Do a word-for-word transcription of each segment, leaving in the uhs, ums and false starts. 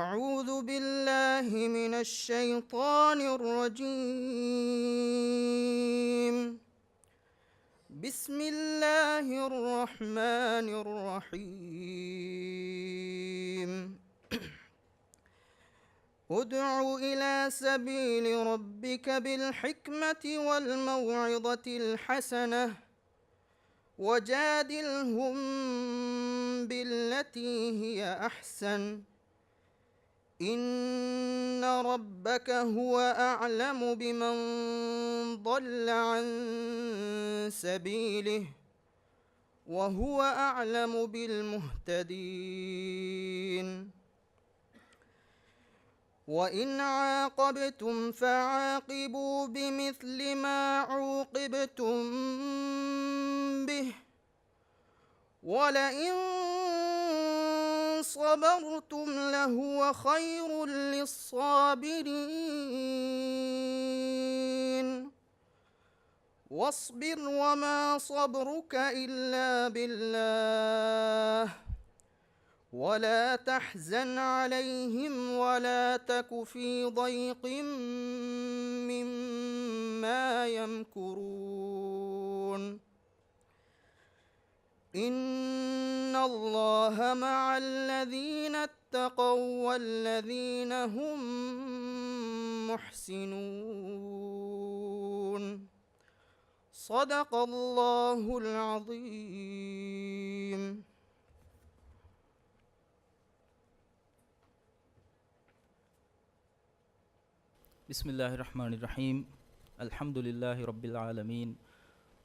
أعوذ بالله من الشيطان الرجيم. بسم الله الرحمن الرحيم. ادع إلى سبيل ربك بالحكمة والموعظة الحسنة وجادلهم بالتي هي أحسن إن ربك هو أعلم بمن ضل عن سبيله وهو أعلم بالمهتدين. وإن عاقبتم فعاقبوا بمثل ما عوقبتم به ولئن صبرتم لهو خير للصابرين. واصبر وما صبرك إلا بالله ولا تحزن عليهم ولا تك في ضيق مما يمكرون. إن الله مع الذين اتقوا والذين هم محسنون. صدق الله العظيم. بسم الله الرحمن الرحيم. الحمد لله رب العالمين.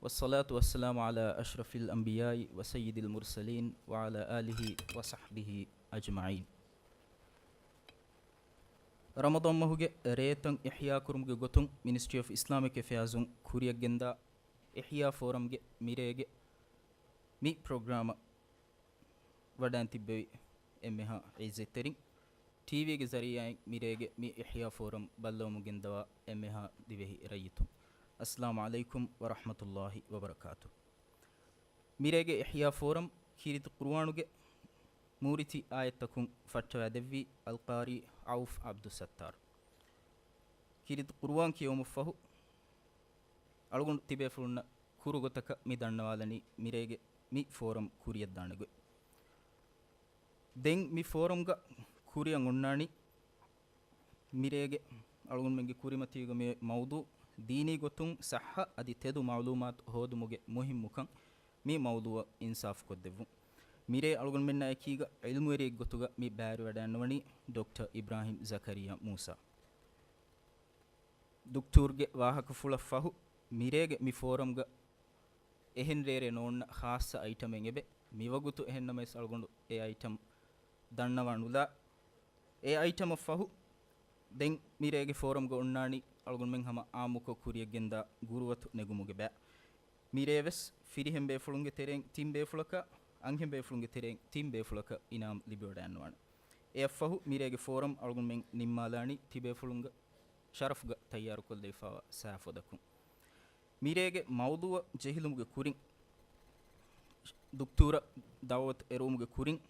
والصلاة والسلام على أشرف الأنبياء وسيد المرسلين وعلى آله وصحبه أجمعين. ރަމަޟާން މަހުގެ ރޭތައް އިޙްޔާކުރުމުގެ ގޮތުން މިނިސްޓްރީ އޮފް އިސްލާމިކް އެފެއާޒުން ކުރިއަށްގެންދާ އިޙްޔާ ފޯރަމްގެ މިރޭގެ މި ޕްރޮގްރާމަށް ވަޑައިން ތިއްބެވި އެންމެހާ ޢިއްޒަތްތެރިން، ޓީވީގެ ޒަރީޢާއިން މިރޭގެ މި އިޙްޔާ ފޯރަމް ބައްލަވަމުން ގެންދަވާ އެންމެހާ ދިވެހި ރައްޔިތުން، އައްސަލާމު ޢަލައިކުމް ވަރަޙްމަތުﷲި ވަބަރަކާތު. މިރޭގެ އިޙްޔާ ފޯރަމް ކީރިތި ޤުރުއާނުގެ މޫރިތި އާޔަތްތަކުން ފައްޓަވާދެއްވީ އަލްޤާރީ ޢައުފް ޢަބްދުއްސައްތާރު. ކީރިތި ޤުރުއާން ކިޔެވުމަށްފަހު، އަޅުގަނޑު ތިބޭފުޅުންނަށް ކުރު ގޮތަކަށް މި ދަންނަވާލަނީ މިރޭގެ މި ފޯރަމް ކުރިއަށްދާނެ ގޮތް. ދެން މި ފޯރަމްގަ ކުރިއަށް އޮންނާނީ މިރޭގެ އަޅުގަނޑުމެންގެ ކުރިމަތީގަ މި މައުޟޫޢު ދީނީ ގޮތުން ޞައްޙަ އަދި ތެދު މަޢުލޫމާތު ހޯދުމުގެ މުހިންމުކަން މި މައުޟޫޢަށް އިންސާފުކޮށްދެއްވުން. މިރޭ އަޅުގަނޑުމެންނާ އެކީގަ ޢިލްމުވެރިއެއްގެ ގޮތުގަ މި ބައިވެރިވަޑައިގަންނަވަނީ ޑޮކްޓަރ އިބްރާހިމް ޒަކަރިއްޔާ މޫސާ. ދުކްތޫރުގެ ވާހަކަފުޅަށް ފަހު، މިރޭގެ މި ފޯރަމްގަ އެހެން ރޭރޭ ނޯންނަ ޚާއްޞަ އައިޓަމެއް އެބެ. މިވަގުތު އެހެންނަމަވެސް އަޅުގަނޑު އެ އައިޓަމް ދަންނަވާނުލާ. އެ އައިޓަމަށް ފަހު، ދެން މިރޭގެ ފޯރަމްގަ އޮންނާނީ އަޅުގަނޑުމެން ހަމަ އާއްމުކޮށް ކުރިއަށްގެންދާ ގުރުއަތު ނެގުމުގެ ބައި. މިރޭވެސް ފިރިހެން ބޭފުޅުންގެ ތެރެއިން ތިން ބޭފުޅަކަށް، އަންހެން ބޭފުޅުންގެ ތެރެއިން ތިން ބޭފުޅަކަށް އިނާމް ލިބިވަޑައިގަންނަވާނެ. އެއަށްފަހު މިރޭގެ ފޯރަމް އަޅުގަނޑުމެން ނިންމާލާނީ ތިބޭފުޅުންގެ ޝަރަފްގަ ތައްޔާރުކޮށްލެވިފައިވާ ސާފޮދަކުން. މިރޭގެ މައުޟޫޢަށް ޖެހިލުމުގެ ކުރިން، ދުކްތޫރަށް ދަޢުވަތު އެރުވުމުގެ ކުރިން،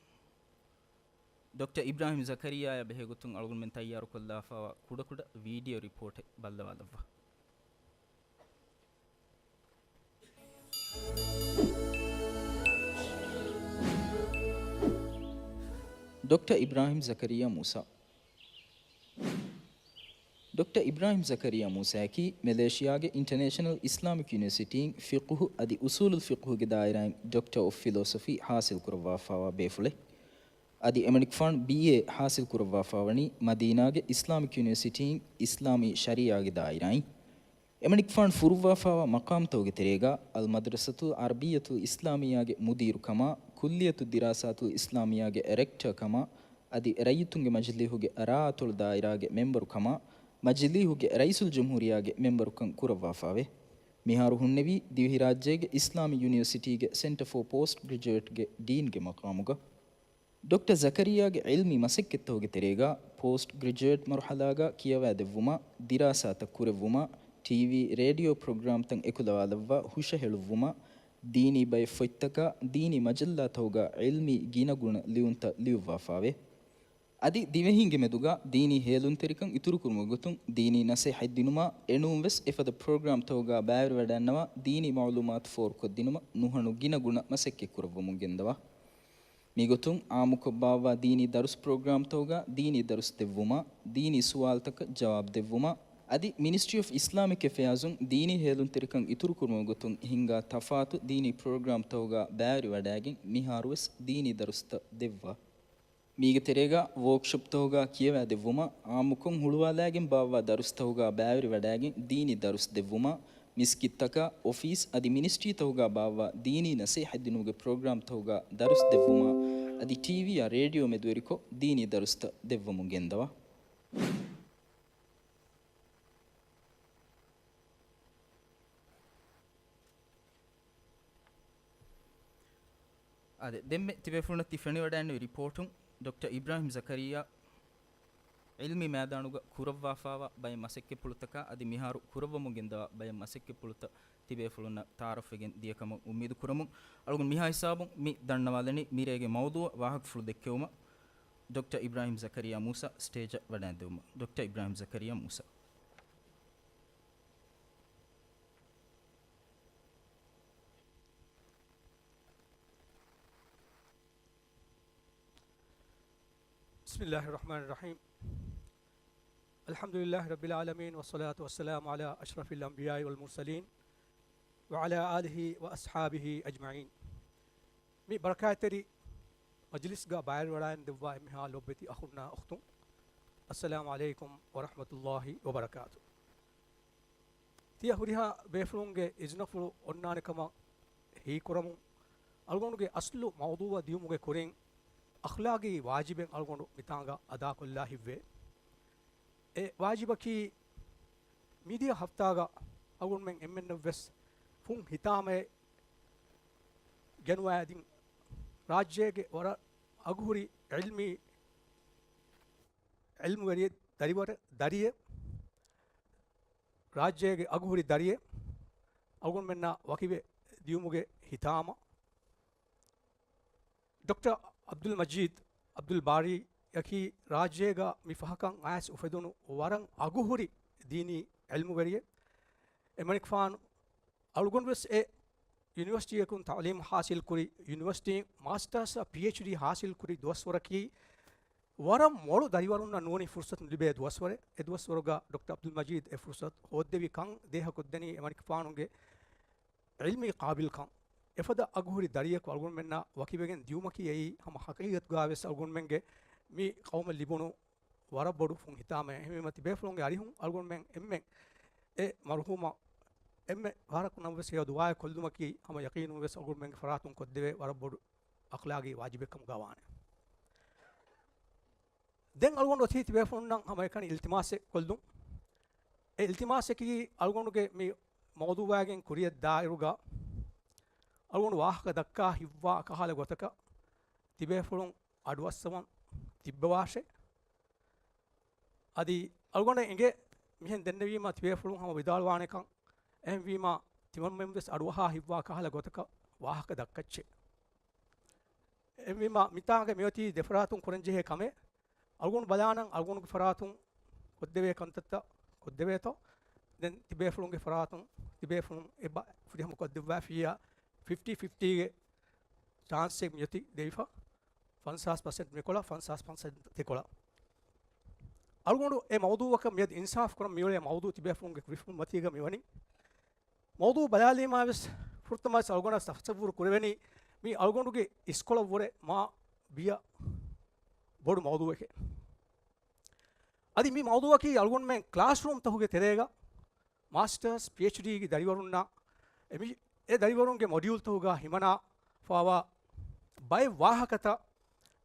ޑޮކްޓަރ އިބްރާހިމް ޒަކަރިއްޔާއާ ބެހޭގޮތުން އަޅުގަނޑުމެން ތައްޔާރުކޮށްލާފައިވާ ކުޑަކުޑަ ވީޑިއޯ ރިޕޯޓެއް ބައްލަވާލައްވާ. ޑޮކްޓަރ އިބްރާހިމް ޒަކަރިއްޔާ މޫސާ. ޑޮކްޓަރ އިބްރާހިމް ޒަކަރިއްޔާ މޫސާއަކީ މެލޭޝިޔާގެ އިންޓަރނޭޝަނަލް އިސްލާމިކް ޔުނިވަރސިޓީއިން ފިޤުހު އަދި އުސޫލުލް ފިޤުހުގެ ދާއިރާއިން ޑޮކްޓަރ އޮފް ފިލޯސޮފީ ޙާޞިލް ކުރައްވާފައިވާ ބޭފުޅެއް. އަދި އެމަނިކުފާނު ބީއޭ ޙާޞިލް ކުރައްވާފައިވަނީ މަދީނާގެ އިސްލާމިކް ޔުނިވަރސިޓީއިން އިސްލާމީ ޝަރީޢާގެ ދާއިރާއިން. އެމަނިކުފާނު ފުރުއްވާފައިވާ މަޤާމްތަކުގެ ތެރޭގަ، އަލްމަދްރަސަތުލް ޢަރަބިއްޔަތުލް އިސްލާމިއްޔާގެ މުދީރުކަމާ، ކުއްލިއްޔަތުއް ދިރާސާތުލް އިސްލާމިއްޔާގެ ރެކްޓަރ ކަމާ، އަދި ރައްޔިތުންގެ މަޖިލީހުގެ ރާއަތޮޅު ދާއިރާގެ މެމްބަރު ކަމާ، މަޖިލީހުގެ ރައީސުލްޖުމްހޫރިއްޔާގެ މެމްބަރުކަން ކުރައްވާފައިވޭ. މިހާރު ހުންނެވީ ދިވެހިރާއްޖޭގެ އިސްލާމީ ޔުނިވަރސިޓީގެ ސެންޓަރ ފޯ ޕޯސްޓް ގްރެޖުއޭޓްގެ ޑީންގެ މަޤާމުގަ. ޑޮކްޓަރ ޒަކަރިއްޔާގެ ޢިލްމީ މަސައްކަތްތަކުގެ ތެރޭގަ ޕޯސްޓް ގްރެޖުއޭޓް މަރުޙަލާގަ ކިޔަވާދެއްވުމާ، ދިރާސާތައް ކުރެއްވުމާ، ޓީވީ، ރޭޑިއޯ ޕްރޮގްރާމްތައް އެކުލަވާލައްވާ ހުށަހެޅުއްވުމާ، ދީނީ ބައެއް ފޮތްތަކާ، ދީނީ މަޖައްލާތަކުގަ ޢިލްމީ ގިނަގުނަ ލިޔުންތައް ލިޔުއްވާފައިވޭ. އަދި ދިވެހީންގެ މެދުގަ ދީނީ ހޭލުންތެރިކަން އިތުރުކުރުމުގެ ގޮތުން ދީނީ ނަސޭހަތްދިނުމާ އެނޫންވެސް އެފަދަ ޕްރޮގްރާމްތަކުގަ ބައިވެރިވަޑައިންނަވާ ދީނީ މަޢުލޫމާތު ފޯރުކޮށްދިނުމަށް ނުހަނު ގިނަ ގުނަ މަސައްކަތް ކުރައްވަމުން ގެންދަވާ. މިގޮތުން އާއްމުކޮށް ބާއްވާ ދީނީ ދަރުސް ޕްރޮގްރާމްތަކުގަ ދީނީ ދަރުސް ދެއްވުމާ، ދީނީ ސުވާލުތަކަށް ޖަވާބު ދެއްވުމާ، އަދި މިނިސްޓްރީ އޮފް އިސްލާމިކް އެފެއާޒުން ދީނީ ހޭލުންތެރިކަން އިތުރުކުރުމުގެ ގޮތުން ހިންގާ ތަފާތު ދީނީ ޕްރޮގްރާމްތަކުގަ ބައިވެރިވަޑައިގެން މިހާރުވެސް ދީނީ ދަރުސްތައް ދެއްވާ. މީގެ ތެރޭގަ ވޯކްޝޮޕްތަކުގަ ކިޔަވާ ދެއްވުމަށް، އާއްމުކޮށް ހުޅުވާލައިގެން ބާއްވާ ދަރުސްތަކުގަ ބައިވެރިވަޑައިގެން ދީނީ ދަރުސް ދެއްވުމަށް، މިސްކިތްތަކަށް، އޮފީސް އަދި މިނިސްޓްރީތަކުގަ ބާއްވާ ދީނީ ނަސޭހަތްދިނުމުގެ ޕްރޮގްރާމްތަކުގަ ދަރުސް ދެއްވުމަށް، އަދި ޓީވީއާ ރޭޑިއޯ މެދުވެރިކޮށް ދީނީ ދަރުސްތައް ދެއްވަމުން ގެންދަވާ. އާދެ، ދެންމެ ތިބޭފުޅުންނަށް ތި ފެނިވަޑައިންނެވި ރިޕޯޓުން ޑޮކްޓަރ އިބްރާހިމް ޒަކަރިއްޔާ ޢިލްމީ މައިދާނުގަ ކުރައްވާފާވާ ބައެއް މަސައްކަތްޕުޅުތަކާ އަދި މިހާރު ކުރައްވަމުން ގެންދަވާ ބައެއް މަސައްކަތްޕުޅުތައް ތިބޭފުޅުންނަށް ތަޢާރަފްވެގެން ދިޔަކަމަށް އުއްމީދު ކުރަމުން، އަޅުގަނޑު މިހާ ހިސާބުން މި ދަންނަވާލަނީ މިރޭގެ މައުޟޫޢަށް ވާހަކަފުޅު ދެއްކެވުމަށް ޑޮކްޓަރ އިބްރާހިމް ޒަކަރިއްޔާ މޫސާ ސްޓޭޖަށް ވަޑައިންދެވުމަށް. ޑޮކްޓަރ އިބްރާހިމް ޒަކަރިއްޔާ މޫސާ. بسم الله الرحمن الرحيم. الحمد لله رب العالمين، والصلاة والسلام على أشرف الأنبياء والمرسلين، وعلى آله وأصحابه أجمعين. މި ބަރަކާތްތެރި މަޖިލިސްގަ ބައިވެރިވަޑައިން ދެއްވާ އެންމެހާ ލޯބިވެތި އަޚުންނާ އުޚްތުން، އައްސަލާމު ޢަލައިކުމް ވަރަޙްމަތުﷲ ވަބަރަކާތު. ތިޔަ ހުރިހާ ބޭފުޅުންގެ އިޒުނަފުޅު އޮންނާނެ ކަމަށް ހީކުރަމުން، އަޅުގަނޑުގެ އަސްލު މައުޟޫޢަށް ދިޔުމުގެ ކުރިން، އަޚްލާގީ ވާޖިބެއް އަޅުގަނޑު މިތާނގަ އަދާކޮށްލާ ހިތްވޭ. އެ ވާޖިބަކީ، މިދިޔަ ހަފްތާގަ އަޅުގަނޑުމެން އެންމެންނަށްވެސް ފުން ހިތާމައެއް ގެނުވާ އެދިން، ރާއްޖޭގެ ވަރަށް އަގުހުރި ޢިލްމީ، ޢިލްމުވެރިއެއް، ދަރިވަރެއް، ދަރިއެއް، ރާއްޖޭގެ އަގުހުރި ދަރިއެއް އަޅުގަނޑުމެންނާ ވަކިވެ ދިޔުމުގެ ހިތާމަ، ޑޮކްޓަރ ޢަބްދުލް މަޖީދު ޢަބްދުލް ބާރީއަކީ ރާއްޖޭގަ މި ފަހަކަށް އައިސް އުފެދުނު ވަރަށް އަގުހުރި ދީނީ ޢިލްމުވެރިއެއް. އެމަނިކުފާނު އަޅުގަނޑުވެސް އެ ޔުނިވަރސިޓީއަކުން ތަޢުލީމު ޙާޞިލްކުރި، ޔުނިވަރސިޓީން މާސްޓާސް އަށް ޕީއެޗްޑީ ޙާޞިލްކުރި ދުވަސްވަރަކީ، ވަރަށް މޮޅު ދަރިވަރުންނަށް ނޫނީ ފުރުޞަތު ލިބޭ ދުވަސްވަރެއް. އެ ދުވަސްވަރުގަ ޑޮކްޓަރ ޢަބްދުލް މަޖީދު އެ ފުރުޞަތު ހޯއްދެވި ކަން ދޭހަކޮށްދެނީ އެމަނިކުފާނުގެ ޢިލްމީ ޤާބިލްކަން. އެފަދަ އަގުހުރި ދަރިއަކު އަޅުގަނޑުމެންނާ ވަކިވެގެން ދިޔުމަކީ އެއީ ހަމަ ޙަޤީޤަތުގަ ވެސް އަޅުގަނޑުމެންގެ މި ޤައުމަށް ލިބުނު ވަރަށް ބޮޑު ފުން ހިތާމައެއް. އެހެންވީމަ ތިބޭފުޅުންގެ އަރިހުން އަޅުގަނޑުމެން އެންމެން އެ މަރުޙޫމަށް އެންމެ ފަހަރަކު ނަމަވެސް ހެޔޮ ދުޢާއެއް ކޮށްލުމަކީ ހަމަ ޔަޤީނުން ވެސް އަޅުގަނޑުމެންގެ ފަރާތުން ކޮށްދެވޭ ވަރަށް ބޮޑު އަޚްލާގީ ވާޖިބެއް ކަމުގަ ވާނެ. ދެން އަޅުގަނޑު އޮތީ ތިބޭފުޅުންނަށް ހަމައެކަނި އިލްތިމާސެއް ކޮށްލުން. އެ އިލްތިމާސަކީ އަޅުގަނޑުގެ މި މައުޟޫޢާގެން ކުރިއަށް ދާއިރުގަ އަޅުގަނޑު ވާހަކަ ދައްކާ ހިތްވާ ކަހަލަ ގޮތަކަށް ތިބޭފުޅުން އަޑުއައްސަވަން ތިއްބަވާށޭ. އަދި އަޅުގަނޑަށް އެނގޭ މިހެން ދެންނެވީމަ ތިބޭފުޅުން ހަމަ ވިދާޅުވާނެކަން. އެހެންވީމަ ތިމަންމެން ވެސް އަޑުއަހާ ހިތްވާ ކަހަލަ ގޮތަކަށް ވާހަކަ ދައްކައްޗޭ. އެހެންވީމަ މިތާނގަ މިއޮތީ ދެފަރާތުން ކުރަންޖެހޭ ކަމެއް. އަޅުގަނޑު ބަލާނަން އަޅުގަނޑުގެ ފަރާތުން ކޮށްދެވޭ ކަންތައްތައް ކޮށްދެވޭތޯ. ދެން ތިބޭފުޅުންގެ ފަރާތުން ތިބޭފުޅުން އެބަ ފުރިހަމަ ކޮށްދެއްވާފިއްޔާ ފިފްޓީ ފިފްޓީގެ ޗާންސެއް މިއޮތީ ދެވިފަ. ފަންސާސް ޕަސެންޓް މިކޮޅަށް، ފަންސާސް ޕަސެންޓް ތިކޮޅަށް. އަޅުގަނޑު އެ މައުޟޫޢަކަށް މިއަދު އިންސާފު ކުރަން މިއުޅޭ މައުޟޫޢު ތިބޭފުޅުންގެ ކުރިފުން މަތީގަ މިވަނީ. މައުޟޫޢު ބަލާލީމާ ވެސް ފުރަތަމަ ވެސް އަޅުގަނޑަށް ތަޞައްވުރު ކުރެވެނީ މީ އަޅުގަނޑުގެ އިސްކޮޅަށްވުރެ މާ ބިޔަ ބޮޑު މައުޟޫޢެކޭ. އަދި މި މައުޟޫޢަކީ އަޅުގަނޑުމެން ކްލާސްރޫމްތަކުގެ ތެރޭގަ މާސްޓާސް، ޕީއެޗްޑީގެ ދަރިވަރުންނާ އެ މި-، އެ ދަރިވަރުންގެ މޮޑިއުލްތަކުގަ ހިމަނާފާވާ ބައެއް ވާހަކަތައް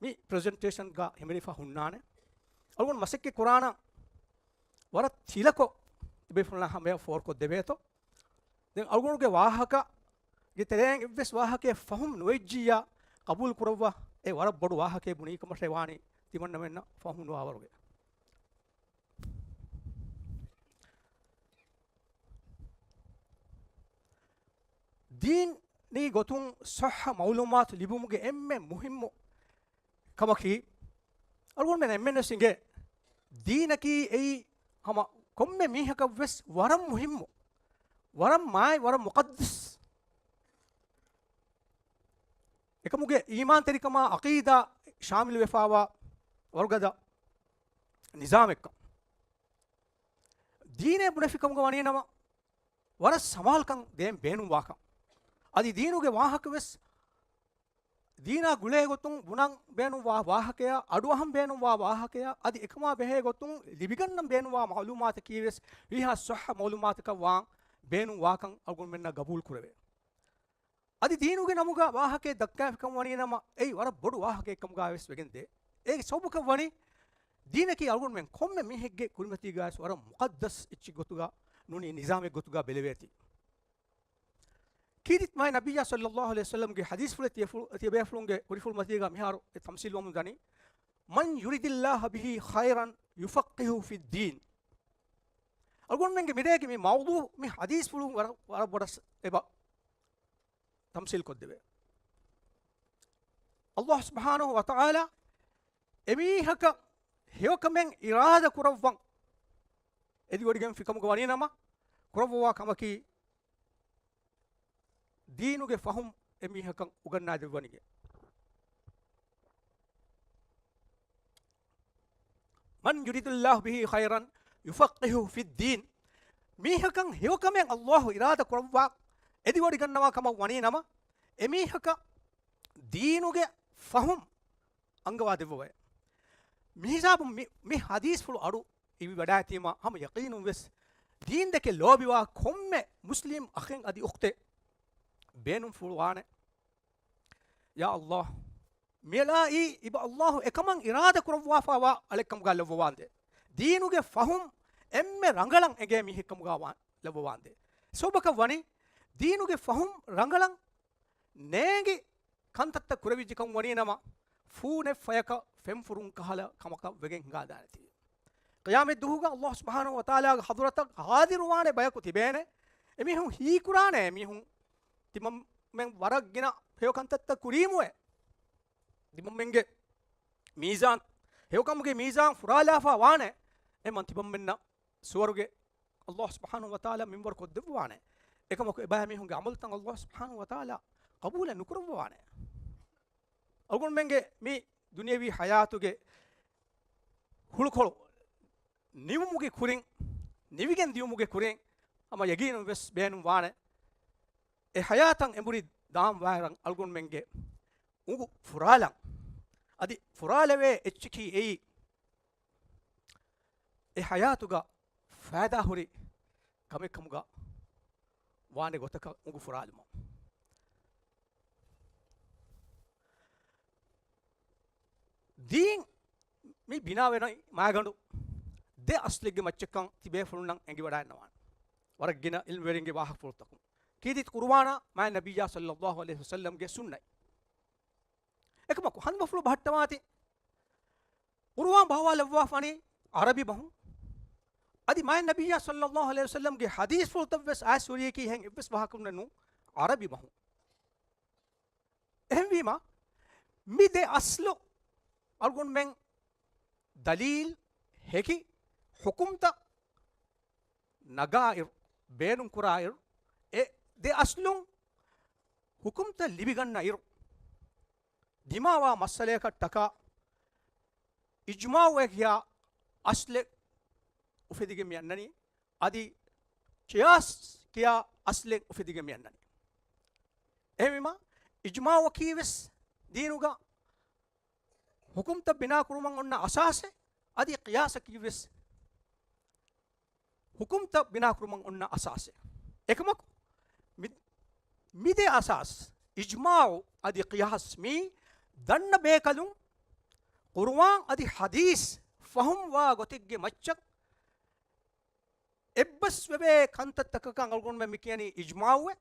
މި ޕްރެޒެންޓޭޝަންގަ ހިމެނިފަ ހުންނާނެ. އަޅުގަނޑު މަސައްކަތް ކުރާނަން ވަރަށް ތިލަކޮށް ތިބޭފުޅުންނާ ހަމަޔަށް ފޯރުކޮށްދެވޭތޯ. ދެން އަޅުގަނޑުގެ ވާހަކަގެ ތެރެއިން އެއްވެސް ވާހަކައެއް ފަހުމް ނުވެއްޖިއްޔާ ޤަބޫލު ކުރައްވާ އެ ވަރަށް ބޮޑު ވާހަކައެއް ބުނީ ކަމަށޭ ވާނީ ތިމަންނަމެންނަށް ފަހުމް ނުވާވަރުގެ. ދީނީ ގޮތުން ޞައްޙަ މަޢުލޫމާތު ލިބުމުގެ އެންމެ މުހިއްމު ކަމަކީ، އަޅުގަނޑުމެން އެންމެންވެސް އިނގޭ، ދީނަކީ އެއީ ހަމަ ކޮންމެ މީހަކަށްވެސް ވަރަށް މުހިއްމު، ވަރަށް މާތް، ވަރަށް މުޤައްދަސް. އެކަމުގެ އީމާންތެރިކަމާ ޢަޤީދާ ޝާމިލުވެފާވާ ވަރުގަދަ ނިޒާމެއްކަން. ދީނޭ ބުނެފިކަމުގަ ވަނީނަމަ، ވަރަށް ސަމާލުކަން ދޭން ބޭނުންވާކަން. އަދި ދީނުގެ ވާހަކަވެސް، ދީނާ ގުޅޭ ގޮތުން ބުނަން ބޭނުންވާ ވާހަކަޔާ، އަޑުއަހަން ބޭނުންވާ ވާހަކަޔާ، އަދި އެކަމާ ބެހޭ ގޮތުން ލިބިގަންނަން ބޭނުންވާ މަޢުލޫމާތަކީވެސް، ވީހާ ޞައްޙަ މަޢުލޫމާތަކަށް ވާން ބޭނުންވާކަން އަޅުގަނޑުމެންނަށް ގަބޫލު ކުރެވޭ. އަދި ދީނުގެ ނަމުގަ ވާހަކައެއް ދައްކާފިކަން ވަނީ ނަމަ، އެއީ ވަރަށް ބޮޑު ވާހަކައެއް ކަމުގައިވެސް ވެގެންދޭ. އޭގެ ސަބަބަކަށް ވަނީ، ދީނަކީ އަޅުގަނޑުމެން ކޮންމެ މީހެއްގެ ކުރިމަތީގައިވެސް ވަރަށް މުޤައްދަސް އެއްޗެއް ގޮތުގަ ނޫނީ ނިޒާމެއް ގޮތުގަ ބެލެވޭތީ. ކީރިތި މާތް ނަބިއްޔާ ޞައްލައްލާހު ޢަލައިހި ވަސައްލަމްގެ ޙަދީޘްފުޅެއް ތިޔަފުޅު-، ތިޔަބޭފުޅުންގެ ހުރިފުޅުމަތީގަ މިހާރު އެ ތަމްސީލުވަމުން ދަނީ، مَنْ يُرِدِ اللَّهُ بِهِ خَيْرًا يُفَقِّهْهُ فِي الدِّينِ. އަޅުގަނޑުމެންގެ މިރޭގެ މި މައުޟޫޢު މި ޙަދީޘްފުޅުން ވަރަށް، ވަރަށް ބޮޑަށް އެބަ ތަމްސީލް ކޮށްދެވޭ. ﷲ ސުބްޙާނަހު ވަތަޢާލާ އެމީހަކަށް ހެޔޮކަމެއް އިރާދަ ކުރައްވަން އެދިވޮޑިގެންފިކަމުގަ ވަނީ ނަމަ، ކުރައްވަވާ ކަމަކީ، ދީނުގެ ފަހުމް އެމީހަކަށް އުގަންނާދެއްވަނިގެ. مَنْ يُرِدِ اللَّهُ بِهِ خَيْرًا يُفَقِّهْهُ فِي الدِّينِ. މީހަކަށް ހެޔޮކަމެއް ﷲ އިރާދަ ކުރައްވާ އެދިވޮޑިގަންނަވާ ކަމަށް ވަނީ ނަމަ، އެމީހަކަށް ދީނުގެ ފަހުމް އަންގަވާ ދެއްވަވައޭ. މިހިސާބުން މި، މި ޙަދީޘްފުޅު އަޑު އިވިވަޑައިތީމަ، ހަމަ ޔަޤީނުން ވެސް ދީންދެކެ ލޯބިވާ ކޮންމެ މުސްލިމް އަޚެއް އަދި އުޚްތެއް ބޭނުންފުޅުވާނެ. ޔާ ﷲ، މިއަޅާއީ އިބަ ﷲ އެކަމަށް އިރާދަ ކުރައްވާފާވާ އަޅެއްކަމުގަ ލައްވަވާނދޭ. ދީނުގެ ފަހުމް އެންމެ ރަނގަޅަށް އެނގޭ މީހެއްކަމުގަ ވާ، ލައްވަވާނދޭ. ސަބަބަކަށް ވަނީ، ދީނުގެ ފަހުމް ރަނގަޅަށް ނޭނގި ކަންތައްތައް ކުރެވިއްޖެކަން ވަނީ ނަމަ، ފޫނެއް ފަޔަކަށް ފެންފުރުން ކަހަލަ ކަމަކަށް ވެގެން ހިނގާދާނެތީ. ޤިޔާމަތް ދުވަހުގަ ﷲ ސުބްޙާނަހު ވަތަޢާލާގެ ޙަޟްރަތަށް ޙާޟިރުވާނެ ބަޔަކު ތިބޭނެ. އެމީހުން ހީކުރާނެ، އެމީހުން ތިމަންމެން ވަރަށް ގިނަ ހެޔޮ ކަންތައްތައް ކުރީމުވެ. ތިމަންމެންގެ މީޒާން، ހެޔޮކަމުގެ މީޒާން ފުރާލާފާ ވާނެ. އެމަން ތިމަންމެންނަށް ސުވަރުގެ ﷲ ސުބްޙާނަހު ވަތަޢާލާ މިންވަރު ކޮށްދެއްވާނެ. އެކަމަކު އެބައިމީހުންގެ ޢަމަލުތައް ﷲ ސުބްޙާނަހު ވަތަޢާލާ ޤަބޫލެއް ނުކުރައްވަވާނެ. އަޅުގަނޑުމެންގެ މި ދުނިޔަވީ ޙަޔާތުގެ ހުޅުކޮޅު ނިމުމުގެ ކުރިން، ނިވިގެން ދިޔުމުގެ ކުރިން ހަމަ ޔަގީނުން ވެސް ބޭނުން ވާނެ. އެ ޙަޔާތަށް އެނބުރި ދާން ވާއިރަށް އަޅުގަނޑުމެންގެ އުނގު ފުރާލަން. އަދި ފުރާލެވޭ އެއްޗަކީ އެއީ، އެ ޙަޔާތުގަ ފައިދާ ހުރި ކަމެއް ކަމުގަ ވާނެ ގޮތަކަށް އުނގު ފުރާލުމަށް. ދީން މި ބިނާވެރި މާގަނޑު ދެ އަސްލެއްގެ މައްޗަށްކަން ތިބޭފުޅުންނަށް އެނގިވަޑައިންނަވާނެ. ވަރަށް ގިނަ އިލްމުވެރިންގެ ވާހަކަފުޅުތަކުން. ކީރިތި ޤުރުއާނާ މާތް ނަބިއްޔާ ޞައްލައްލާހު ޢަލައިހި ވަސައްލަމްގެ ސުންނަތް. އެކަމަކު ހަނދުމަފުޅު ބަހައްޓަވާތި، ޤުރުއާން ބަހައްޓަވާލައްވާފަނީ ޢަރަބި ބަހުން. އަދި މާތް ނަބިއްޔާ ޞައްލައްލާހު ޢަލައިހި ވަސައްލަމްގެ ޙަދީޘްފުޅުތައް ވެސް އައިސް ހުރިޔަކީ ހެން އެއްވެސް ވާހަކަ ނޫން ޢަރަބި ބަހުން. އެހެންވީމަ، މި ދެ އަސްލު އަޅުގަނޑުމެން ދަލީލް ހެކި ޙުކުމްތައް ނަގާއިރު، ބޭނުންކުރާއިރު، އެ ދެ އަސްލުން ޙުކުމްތައް ލިބިގަންނައިރު، ދިމާވާ މައްސަލަޔަކަށް ޓަކާ އިޖްމާޢު ކިޔާ އަސްލެއް އުފެދިގެން މި އަންނަނީ. އަދި ޤިޔާސް ކިޔާ އަސްލެއް އުފެދިގެން މި އަންނަނީ. އެހެންވީމަ، އިޖްމާޢު ކީވެސް ދީނުގަ ޙުކުމްތައް ބިނާކުރުމަށް އޮންނަ އަސާސެއް، އަދި ޤިޔާސަކީވެސް ޙުކުމްތައް ބިނާކުރުމަށް އޮންނަ އަސާސެއް. އެކަމަކު، މި، މި ދެ އަސާސް، އިޖްމާޢު އަދި ޤިޔާސް، މީ ދަންނަ ބޭކަލުން ޤުރުއާން އަދި ޙަދީޘް ފަހުމްވާ ގޮތެއްގެ މައްޗަށް އެއްބަސްވެވޭ ކަންތައްތަކަކަށް އަޅުގަނޑުމެން މި ކިޔަނީ އިޖްމާޢުވެ.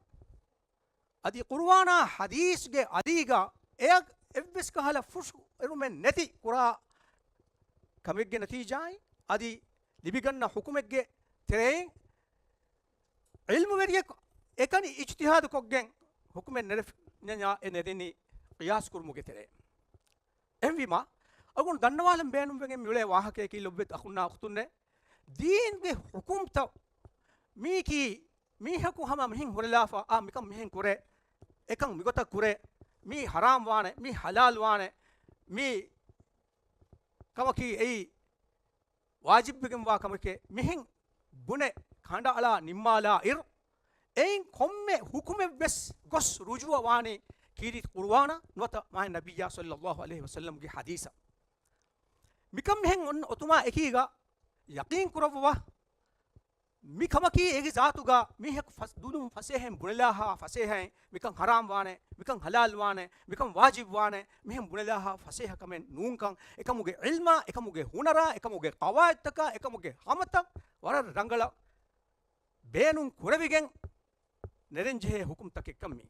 އަދި ޤުރުއާނާ ޙަދީޘްގެ އަލީގަ އެއަށް އެއްވެސް ކަހަލަ ފުށު އެރުމެއް ނެތި ކުރާ ކަމެއްގެ ނަތީޖާއިން، އަދި ލިބިގަންނަ ޙުކުމެއްގެ ތެރެއިން ޢިލްމުވެރިޔަކު އެކަނި އިޖްތިހާދު ކޮށްގެން ޙުކުމެއް ނެރެފި-، ނެ-، ނެ-، އެ ނެރެނީ ޤިޔާސް ކުރުމުގެ ތެރެއިން. އެހެންވީމަ، އަޅުގަނޑު ދަންނަވާލަން ބޭނުންވެގެން މިއުޅޭ ވާހަކަޔަކީ ލޮބުވެތި އަޚުންނާ އުޚްތުންނޭ، ދީންގެ ޙުކުމްތައް މީކީ މީހަކު ހަމަ މިހެން ހުރެލާފަ، އާ، މިކަން މިހެން ކުރޭ، އެކަން މިގޮތަށް ކުރޭ، މީ ޙަރާމް ވާނެ، މީ ޙަލާލް ވާނެ، މީ ކަމަކީ އެއީ ވާޖިބްވެގެންވާ ކަމެކޭ، މިހެން ބުނެ ކަނޑައަޅާ ނިންމާލާއިރު، އެއިން ކޮންމެ ޙުކުމެއްވެސް ގޮސް ރުޖޫޢަވާނީ ކީރިތި ޤުރުއާނާ ނުވަތަ މާތް ނަބިއްޔާ ޞައްލައްލާހު ޢަލައިހި ވަސައްލަމްގެ ޙަދީޘަށް. މިކަން މިހެން އޮން އޮތުމާ އެކީގަ ޔަޤީން ކުރައްވަވާ، މި ކަމަކީ އޭގެ ޒާތުގަ މީހަކު ފަސް-، ދުލުން ފަސޭހައިން ބުނެލާހާ ފަސޭހައިން މިކަން ޙަރާމް ވާނެ، މިކަން ޙަލާލް ވާނެ، މިކަން ވާޖިބް ވާނެ، މިހެން ބުނެލާހާ ފަސޭހަ ކަމެއް ނޫންކަން، އެކަމުގެ ޢިލްމާ، އެކަމުގެ ހުނަރާ، އެކަމުގެ ޤަވާޢިދުތަކާ، އެކަމުގެ ހަމަތައް ވަރަށް ރަނގަޅަށް ބޭނުން ކުރެވިގެން ނެރެންޖެހޭ ޙުކުމްތަކެއްކަން މީ.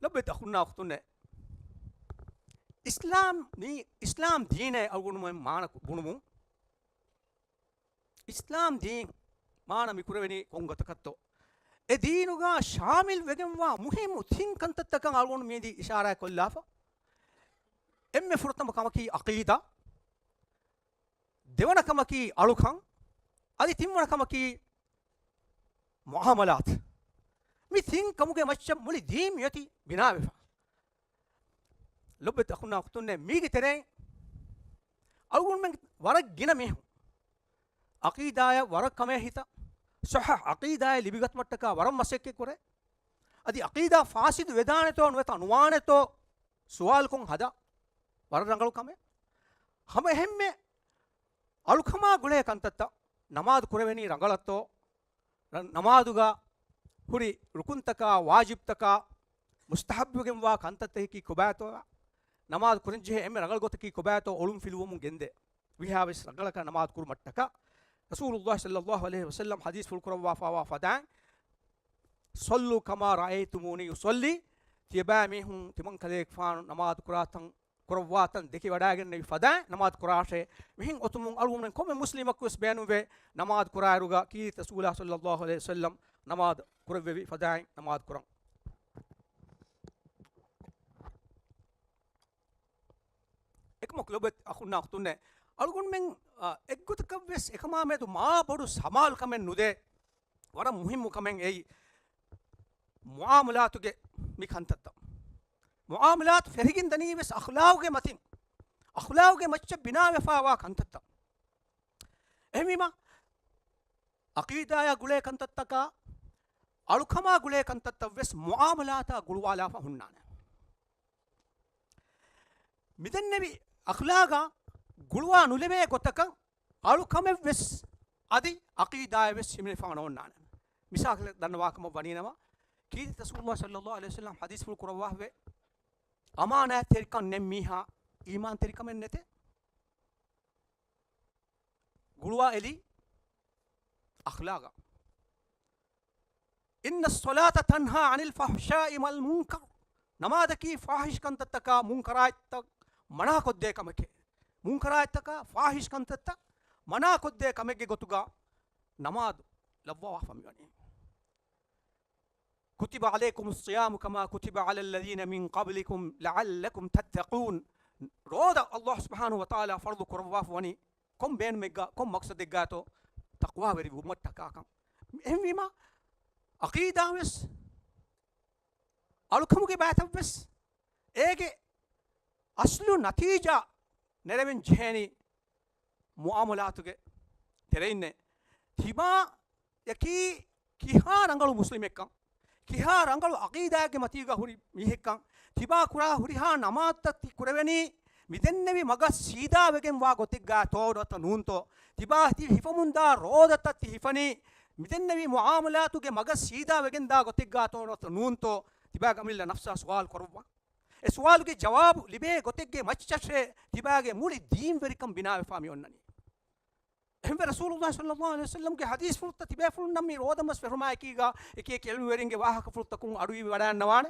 ލޮބުވެތި އަޚުންނާ އުޚްތުންނޭ، އިސްލާމް ނީ، އިސްލާމް ދީނޭ އަޅުގަނޑުމެން މާނަ ބުނުމުން، އިސްލާމް ދީން މާނަ މިކުރެވެނީ ކޮން ގޮތަކަށްތޯ؟ އެ ދީނުގަ ޝާމިލް ވެގެންވާ މުހިއްމު ތިން ކަންތައްތަކަށް އަޅުގަނޑު މިއަދީ އިޝާރާތް ކޮށްލާފަ. އެންމެ ފުރަތަމަ ކަމަކީ ޢަޤީދާ، ދެވަނަ ކަމަކީ އަޅުކަން، އަދި ތިންވަނަ ކަމަކީ މުޢާމަލާތު. މި ތިން ކަމުގެ މައްޗަށް މުޅި ދީން މިއޮތީ ބިނާވެފަ. ލޮބުވެތި އަޚުންނާ އުޚްތުންނޭ، މީގެ ތެރެއިން އަޅުގަނޑުމެން ވަރަށް ގިނަ މީހުން ޢަޤީދާއަށް ވަރަށް ކަމޭ ހިތަށް، ޞައްޙަ ޢަޤީދާއެއް ލިބިގަތުމަށްޓަކާ ވަރަށް މަސައްކަތް ކުރޭ. އަދި ޢަޤީދާ ފާސިދު ވެދާނެތޯ ނުވަތަ ނުވާނެތޯ ސުވާލުކޮށް ހަދާ ވަރަށް ރަނގަޅު ކަމެއް. ހަމަ އެހެންމެ އަޅުކަމާ ގުޅޭ ކަންތައްތައް، ނަމާދު ކުރެވެނީ ރަނގަޅަށްތޯ، ރަ-، ނަމާދުގަ ހުރި ރުކުންތަކާ، ވާޖިބްތަކާ، މުސްތަޙައްބުވެގެންވާ ކަންތައްތަކަކީ ކޮބާތޯ، ނަމާދު ކުރަންޖެހޭ އެންމެ ރަނގަޅު ގޮތަކީ ކޮބާތޯ އޮޅުން ފިލުވަމުން ގެންދޭ. ވީހާވެސް ރަނގަޅަކަށް ނަމާދު ކުރުމަށްޓަކާ، ރަސޫލުﷲ ޞައްލައްލާހު ޢަލައިހި ވަސައްލަމް ޙަދީޘްފުޅު ކުރައްވާފައިވާ ފަދައިން، "صلوا كما رأيتموني أصلي"، ތިޔަބައިމީހުން ތިމަން ކަލޭގެފާނު ނަމާދު ކުރާތަން ކުރައްވާތަން ދެކިވަޑައިގެންނެވި ފަދައިން ނަމާދު ކުރާށޭ. މިހެން އޮތުމުން އަޅުގަނޑުމެން ކޮންމެ މުސްލިމަކުވެސް ބޭނުންވޭ ނަމާދު ކުރާއިރުގަ ކީރިތި ރަސޫލާ ޞައްލައްލާހު ޢަލައިހި ވަސައްލަމް ނަމާދު ކުރެއްވެވި ފަދައިން ނަމާދު ކުރަން. އެކަމަކު ލޮބުވެތި އަޚުންނާ އުޚްތުންނޭ، އަޅުގަނޑުމެން، އާ، އެއްގޮތަކަށްވެސް އެކަމާ މެދު މާ ބޮޑު ސަމާލުކަމެއް ނުދޭ. ވަރަށް މުހިއްމު ކަމެއް އެއީ މުޢާމަލާތުގެ މި ކަންތައްތައް. މުޢާމަލާތު ފެށިގެން ދަނީ ވެސް އަޚްލާގުގެ މަތިން، އަޚްލާގުގެ މައްޗަށް ބިނާވެފައިވާ ކަންތައްތައް. އެހެންވީމަ، ޢަޤީދާއާ ގުޅޭ ކަންތައްތަކާ، އަޅުކަމާ ގުޅޭ ކަންތައްތައް ވެސް މުޢާމަލާތާ ގުޅުވާލާފަ ހުންނާނެ. މިދެންނެވި އަޚްލާގާ ގުޅުވާ ނުލެވޭ ގޮތަކަށް އަޅުކަމެއްވެސް އަދި ޢަޤީދާއެއްވެސް ހިމެނިފަ ނޯންނާނެ. މިސާލެއް ދަންނަވާކަމަށް ވަނީނަމަ، ކީރިތި ރަސޫލުﷲ ޞައްލައްލާހު ޢަލައިހި ވަސައްލަމް ޙަދީޘްފުޅު ކުރައްވާފަވޭ، އަމާނާތްތެރިކަން ނެތް މީހާ އީމާންތެރިކަމެއް ނެތޭ. ގުޅުވާ އެލީ އަޚްލާގަށް. إن الصلاة تنهى عن الفحشاء والمنكر. ނަމާދަކީ ފާޙިޝް ކަންތައްތަކާ މުންކަރާތްތައް މަނާކޮށްދޭ ކަމެކޭ. މުންކަރާތްތަކާ ފާޙިޝް ކަންތައްތައް މަނާކޮށްދޭ ކަމެއްގެ ގޮތުގަ ނަމާދު ލައްވަވާފަ މިވަނީ. كتب عليكم الصيام كما كتب على الذين من قبلكم لعلكم تتقون. ރޯދަ ﷲ ސުބްޙާނަހޫ ވަތަޢާލާ ފަރުޟު ކުރައްވާފަ ވަނީ ކޮން ބޭނުމެއްގަ، ކޮން މަޤްޞަދެއްގާތޯ؟ ތަޤްވާވެރި ވުމަށްޓަކާކަން. އެހެންވީމަ، ޢަޤީދާ ވެސް އަޅުކަމުގެ ބައިތައް ވެސް އޭގެ އަސްލު ނަތީޖާ ނެރެވެން ޖެހޭނީ މުޢާމަލާތުގެ ތެރެއިންނޭ. ތިމާޔަކީ ކިހާ ރަނގަޅު މުސްލިމެއްކަން، ކިހާ ރަނގަޅު ޢަޤީދާއެއްގެ މަތީގަ ހުރި މީހެއްކަން، ތިބާ ކުރާ ހުރިހާ ނަމާދުތައް ތި ކުރެވެނީ މިދެންނެވި މަގަށް ސީދާވެގެންވާ ގޮތެއްގާތޯ ނުވަތަ ނޫންތޯ، ތިބާ ތި ހިފަމުންދާ ރޯދަތައް ތި ހިފަނީ މިދެންނެވި މުޢާމަލާތުގެ މަގަށް ސީދާވެގެންދާ ގޮތެއްގާތޯ ނުވަތަ ނޫންތޯ، ތިބާގެ އަމިއްލަ ނަފްސާ ސުވާލު ކުރައްވާ. އެ ސުވާލުގެ ޖަވާބު ލިބޭ ގޮތެއްގެ މައްޗަށޭ ތިބާގެ މުޅި ދީންވެރިކަން ބިނާވެފާ މި އޮންނަނީ. އެހެންވެ، ރަސޫލުﷲ ޞައްލައްލާހު ޢަލައިހި ވަސައްލަމްގެ ޙަދީޘްފުޅުތައް ތިބޭފުޅުންނަށް މި ރޯދަމަސް ފެށުމާއެކީގަ އެކި އެކި ޢިލްމުވެރިންގެ ވާހަކަފުޅުތަކުން އަޑުއިވިވަޑައިގަންނަވާނެ.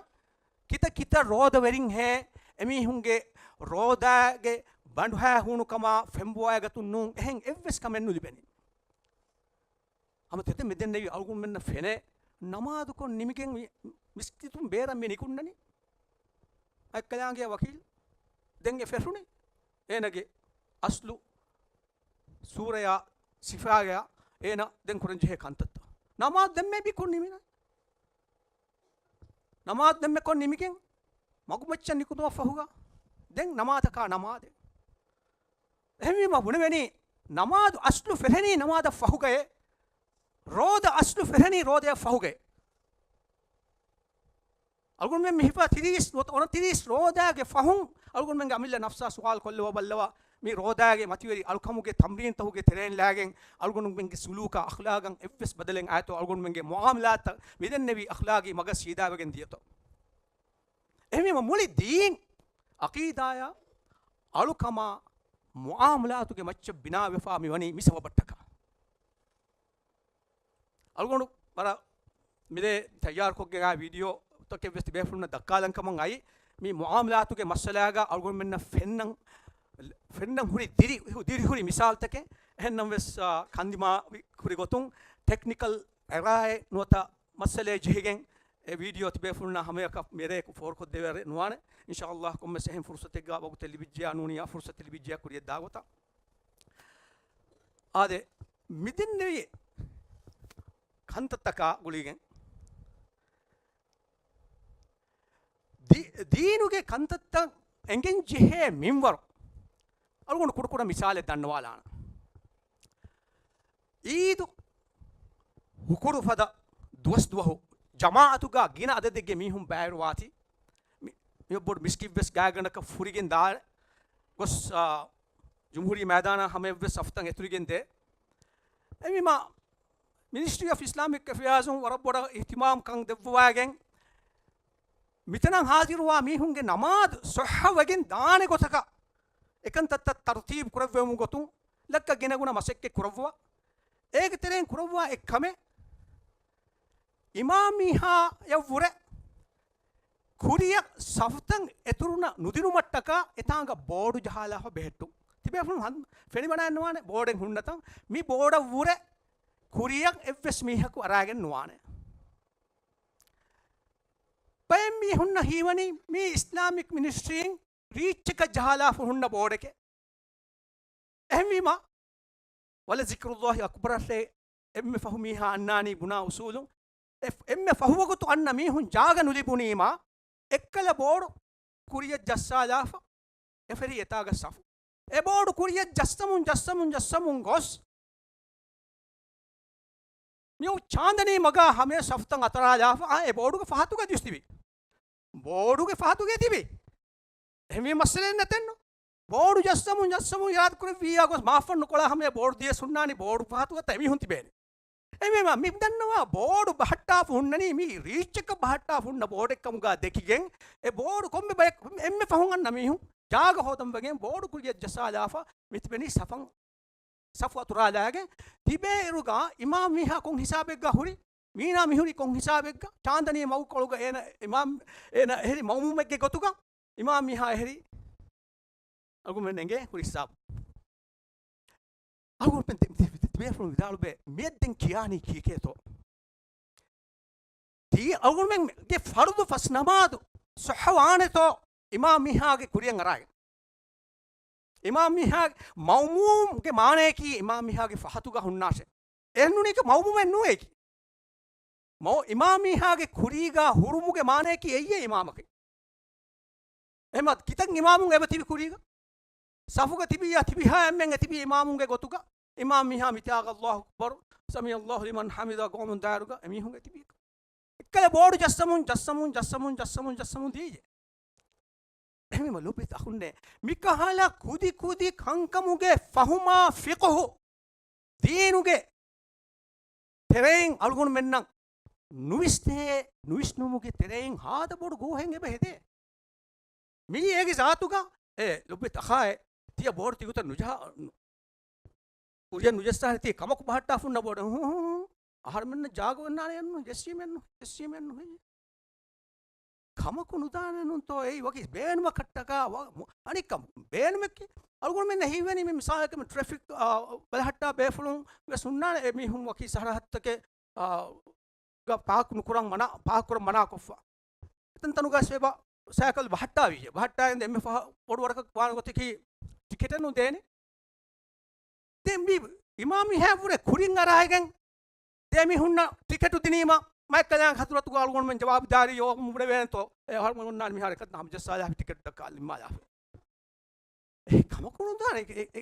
ކިތައް ކިތައް ރޯދަވެރިންހޭ އެމީހުންގެ ރޯދާގެ ބަނޑުހައި ހޫނުކަމާ ފެންބޮވައިގަތުން ނޫން އެހެން އެއްވެސް ކަމެއް ނުލިބެނީ. ހަމަ ތެދެއް މިދެންނެވި އަޅުގަނޑުމެންނަށް ފެނޭ، ނަމާދުކޮށް ނިމިގެން މި މިސްކިތުން ބޭރަށް މި ނިކުންނަނީ. އައްކަލާނގެ ވަކީލް ދެން އެ ފެށުނީ އޭނަގެ އަސްލު ސޫރަޔާ ސިފާޔާ އޭނަ ދެން ކުރަން ޖެހޭ ކަންތައްތައް. ނަމާދު ދެންމެ ބިކުން ނިމިނަ. ނަމާދު ދެންމެ ކޮށް ނިމިގެން މަގުމައްޗަށް ނިކުތުމަށް ފަހުގަ ދެން ނަމާދަކާ ނަމާދެއް. އެހެންވީމަ ބުނެވެނީ ނަމާދު އަސްލު ފެށެނީ ނަމާދަށް ފަހުގައޭ. ރޯދަ އަސްލު ފެށެނީ ރޯދަޔަށް ފަހުގައޭ. އަޅުގަނޑުމެން މި ހިފާ ތިރީސް ނުވަތަ އޮނަތިރީސް ރޯދާގެ ފަހުން އަޅުގަނޑުމެންގެ އަމިއްލަ ނަފްސާ ސުވާލު ކޮށްލަވާ ބައްލަވާ، މި ރޯދާގެ މަތިވެރި އަޅުކަމުގެ ތަމްރީންތަކުގެ ތެރެއިން ލާގެން އަޅުގަނޑުމެންގެ ސުލޫކާ އަޚްލާގަށް އެއްވެސް ބަދަލެއް އައިތޯ، އަޅުގަނޑުމެންގެ މުޢާމަލާތަށް މިދެންނެވި އަޚްލާގީ މަގަށް ސީދާވެގެން ދިޔަތޯ. އެހެންވީމަ މުޅި ދީން އަޤީދާޔާ އަޅުކަމާ މުޢާމަލާތުގެ މައްޗަށް ބިނާވެފާ މިވަނީ މި ސަބަބަށްޓަކާ. އަޅުގަނޑު ވަރަށް މިދޭ ތައްޔާރުކޮށްގެން އާ ވީޑިއޯތަކެއް ވެސް ތިބޭފުޅުންނަށް ދައްކާލަން ކަމަށް އައީ، މި މުޢާމަލާތުގެ މައްސަލާގަ އަޅުގަނޑުމެންނަށް ފެންނަން، ފެންނަން ހުރި ދިރި، ދިރިހުރި މިސާލުތަކެއް. އެހެންނަމަވެސް، އާ، ކަންދިމާވި ހުރި ގޮތުން ޓެކްނިކަލް އެރާއެއް ނުވަތަ މައްސަލައެއް ޖެހިގެން އެ ވީޑިއޯ ތިބޭފުޅުންނާ ހަމަޔަކަށް މިރޭ ފޯރުކޮށްދެވޭ ނުވާނެ. އިންޝާﷲ ކޮންމެސް އެހެން ފުރުސަތެއްގަ ވަގުތެއް ލިބިއްޖެޔާ ނޫނިއްޔާ ފުރުސަތެއް ލިބިއްޖެޔާ ކުރިޔަށް ދާ ގޮތަށް. އާދެ، މިދެންނެވި ކަންތައްތަކާ ގުޅިގެން ދީ-، ދީނުގެ ކަންތައްތައް އެނގެން ޖެހޭ މިންވަރު އަޅުގަނޑު ކުޑަކުޑަ މިސާލެއް ދަންނަވާލާނަން. އީދު ހުކުރު ފަދަ ދުވަސް ދުވަހު ޖަމާޢަތުގަ ގިނަ އަދަދެއްގެ މީހުން ބައިވެރިވާތީ، މި-، މި ބޮޑު މިސްކިތްވެސް ގާތްގަނޑަކަށް ފުރިގެން ދާނެ ގޮސް، އާ، ޖުމްހޫރީ މައިދާނާ ހަމަޔަށްވެސް ސަފުތައް އެތުރިގެން ދޭ. އެމީމާ މިނިސްޓްރީ އޮފް އިސްލާމިކް އެފެއާޒުން ވަރަށް ބޮޑަށް އިހްތިމާމްކަން ދެއްވަވާގެން، މިތަނަށް ހާޒިރުވާ މީހުންގެ ނަމާދު ޞައްޙަވެގެން ދާނެ ގޮތަކަށް އެކަންތައްތައް ތަރުތީބު ކުރެއްވެވުމުގެ ގޮތުން ލައްކަ ގިނަގުނަ މަސައްކަތް ކުރައްވާ. އޭގެ ތެރެއިން ކުރައްވާ އެއްކަމެއް، އިމާމް މީހާޔަށްވުރެ ކުރިއަށް ސަފުތައް އެތުރުނަ ނުދިނުމަށްޓަކާ އެތާނގަ ބޯޑު ޖަހާލާފަ ބެހެއްޓުން. ތިބޭފުޅުން ހަން-، ފެނިވަޑައެއްނުވާނެ ބޯޑެއް ހުންނަތަން. މި ބޯޑަށްވުރެ ކުރިއަށް އެއްވެސް މީހަކު އަރާގެން ނުވާނެ. ބައެއް މީހުންނަށް ހީވަނީ މީ އިސްލާމިކް މިނިސްޓްރީން ރީއްޗަކަށް ޖަހާލާފަ ހުންނަ ބޯޑެކޭ. އެހެންވީމާ، ވަލަ ޒިކްރުﷲ އަކްބަރަށް އެންމެ ފަހު މީހާ އަންނާނީ ބުނާ އުސޫލުން. އެ-، އެންމެ ފަހު ވަގުތު އަންނަ މީހުން ޖާގަ ނުލިބުނީމާ، އެއްކަލަ ބޯޑު ކުރިއަށް ޖައްސާލާފަ، އެ ފެށި އެތާގަ ސަފު. އެ ބޯޑު ކުރިއަށް ޖައްސަމުން، ޖައްސަމުން، ޖައްސަމުން ގޮސް، މިއޮއް ޗާނދަނީ މަގާ ހަމަޔަށް ސަފުތައް އަތުރާލާފަ، އާ، އެ ބޯޑުގެ ފަހަތުގަ ޖުސްތިބި. ބޯޑުގެ ފަހަތުގަ ތިބި. އެހެންވީ މައްސަލައެއް ނެތެއްނު. ބޯޑު ޖައްސަމުން، ޖައްސަމުން އިރާދަކުރެއްވިއްޔާ ގޮސް މާފަންނު ކޮޅާ ހަމަޔަށް ބޯޑު ދިޔަސް ހުންނާނީ ބޯޑު ފަހަތުގަ ތައް މީހުން ތިބޭނެ. އެމީމާ މި ދަންނަވާ ބޯޑު ބަހައްޓާފަ ހުންނަނީ މީ ރީއްޗަކަށް ބަހައްޓާފަ ހުންނަ ބޯޑެއްކަމުގަ ދެކިގެން، އެ ބޯޑު ކޮންމެ ބަޔަކު އެންމެ ފަހުން އަންނަ މީހުން ޖާގަ ހޯދަން ވެގެން ބޯޑު ކުރިއަށް ޖައްސާލާފަ މިތިބެނީ ސަފަން، ސަފު އަތުރާލާގެން ތިބޭއިރުގަ އިމާމް މީހާ ކޮން ހިސާބެއްގަ ހުރި؟ މީނާ މިހުރީ ކޮން ހިސާބެއްގަ؟ ޗާނދަނީ މަގުކޮޅުގަ އޭނަ އިމާމް، އޭނަ އެހެރީ މައުމޫމެއްގެ ގޮތުގަ އިމާމް މީހާ އެހެރީ. އަޅުގަނޑުމެން އެނގޭ ހުރި ހިސާބު. އަޅުގަނޑުމެން ތި-، ތި-، ތި-، ތިބޭފުޅުން ވިދާޅުވޭ، މިއަށް ދެން ކިޔާނީ ކީކޭތޯ؟ ތީ އަޅުގަނޑުމެންގެ ފަރުޟު ފަސް ނަމާދު ޞައްޙަވާނެތޯ އިމާމް މީހާގެ ކުރިއަށް އަރާގެން؟ އިމާމް މީހާގެ މައުމޫމްގެ މާނަޔަކީ އިމާމް މީހާގެ ފަހަތުގަ ހުންނާށޭ. އެހެންނޫނީކީ މައުމޫމެއް ނޫނޭކީ. މައު-، އިމާމް މީހާގެ ކުރީގަ ހުރުމުގެ މާނަޔަކީ އެއްޔޭ އިމާމަކީ. އެހެންމަ ކިތަން އިމާމުން އެބަ ތިބި ކުރީގަ؟ ސަފުގަ ތިބިއްޔާ ތިބިހާ އެންމެން އެތިބީ އިމާމުންގެ ގޮތުގަ. އިމާމް މީހާ މިތާގަ ﷲ އަކްބަރު، ސަމިޢަﷲ ލިމަން ޙަމިދަ ގޮވަމުން ދާއިރުގަ އެމީހުން އެތިބީ. އެއްކަލަ ބޯޑު ޖައްސަމުން، ޖައްސަމުން، ޖައްސަމުން، ޖައްސަމުން، ޖައްސަމުން ދީޖެ. އެހެންވީމަ ލޮބުވެތި އަޚުންނޭ، މިކަހަލަ ކުދި ކުދި ކަންކަމުގެ ފަހުމާ ފިޤުހު ދީނުގެ ތެރެއިން އަޅުގަނޑުމެންނަށް ނުވިސްނޭ، ނުވިސްނުމުގެ ތެރެއިން ހާދަ ބޮޑު ގޯހެއް އެބަ ހެދޭ. މިއީ އޭގެ ޒާތުގަ، އޭ ލޮބުވެތި އަޚާއޭ، ތިޔަ ބޯޑު ތިގޮތަށް ނުޖަހާ، ކުރިއަށް ނުޖައްސާނެ ތީ ކަމަކު ބަހައްޓާފަ ހުންނަ ބޯޑެއް. ހޫ، ހޫ، ހޫ. އަހަރެމެންނަށް ޖާގަ އޮންނާނެއެއްނު، ޖެއްސީމެއްނު، ޖެއްސީމެއްނު ހެއްޔެ؟ ކަމަކު ނުދާނެ ނޫންތޯ އެއީ ވަކި ބޭނުމަކަށްޓަކާ ވަ-، މު-، އަނެއްކަމަކު ބޭނުމެއްކި. އަޅުގަނޑުމެންނަށް ހީވަނީ މި މިސާލަކަށް މި ޓްރެފިކް، އާ، ބަލަހައްޓާ ބޭފުޅުން ވެސް ހުންނާނެ އެ މީހުން ވަކި ސަރަހައްދުތަކެއް، އާ، ގަ ޕާކް ނުކުރަން މަނާ، ޕާކް ކުރަން މަނާކޮށްފަ. އެތަން ތަނުގަ ސޭބާ ސައިކަލް ބަހައްޓާވިއްޔެ. ބަހައްޓާއިންދެ އެންމެ ފަހަ ބޮޑު ވަރަކަށް ވާން ގޮތަކީ ޓިކެޓެއް ނުދޭނެ. ދެން މި އިމާމް މިހާ ވުރެ ކުރިން އަރާގެން ދެ މީހުންނަށް ޓިކެޓު ދިނީމަ، މައެއްކަލާނގެ ހަތުރަތުގަ އަޅުގަނޑުމެން ޖަވާބުދާރީ އޮވަމުން ވުރެވޭނެތޯ؟ އެ އަހަރުމެން އޮންނާނެ މިހާރު އެކަން ހަމަޖައްސާލާފި ޓިކެޓްތަކާ ލިންމާލާފި. އެ ކަމަކު ނުދާނެ. އެ، އެ، އެ،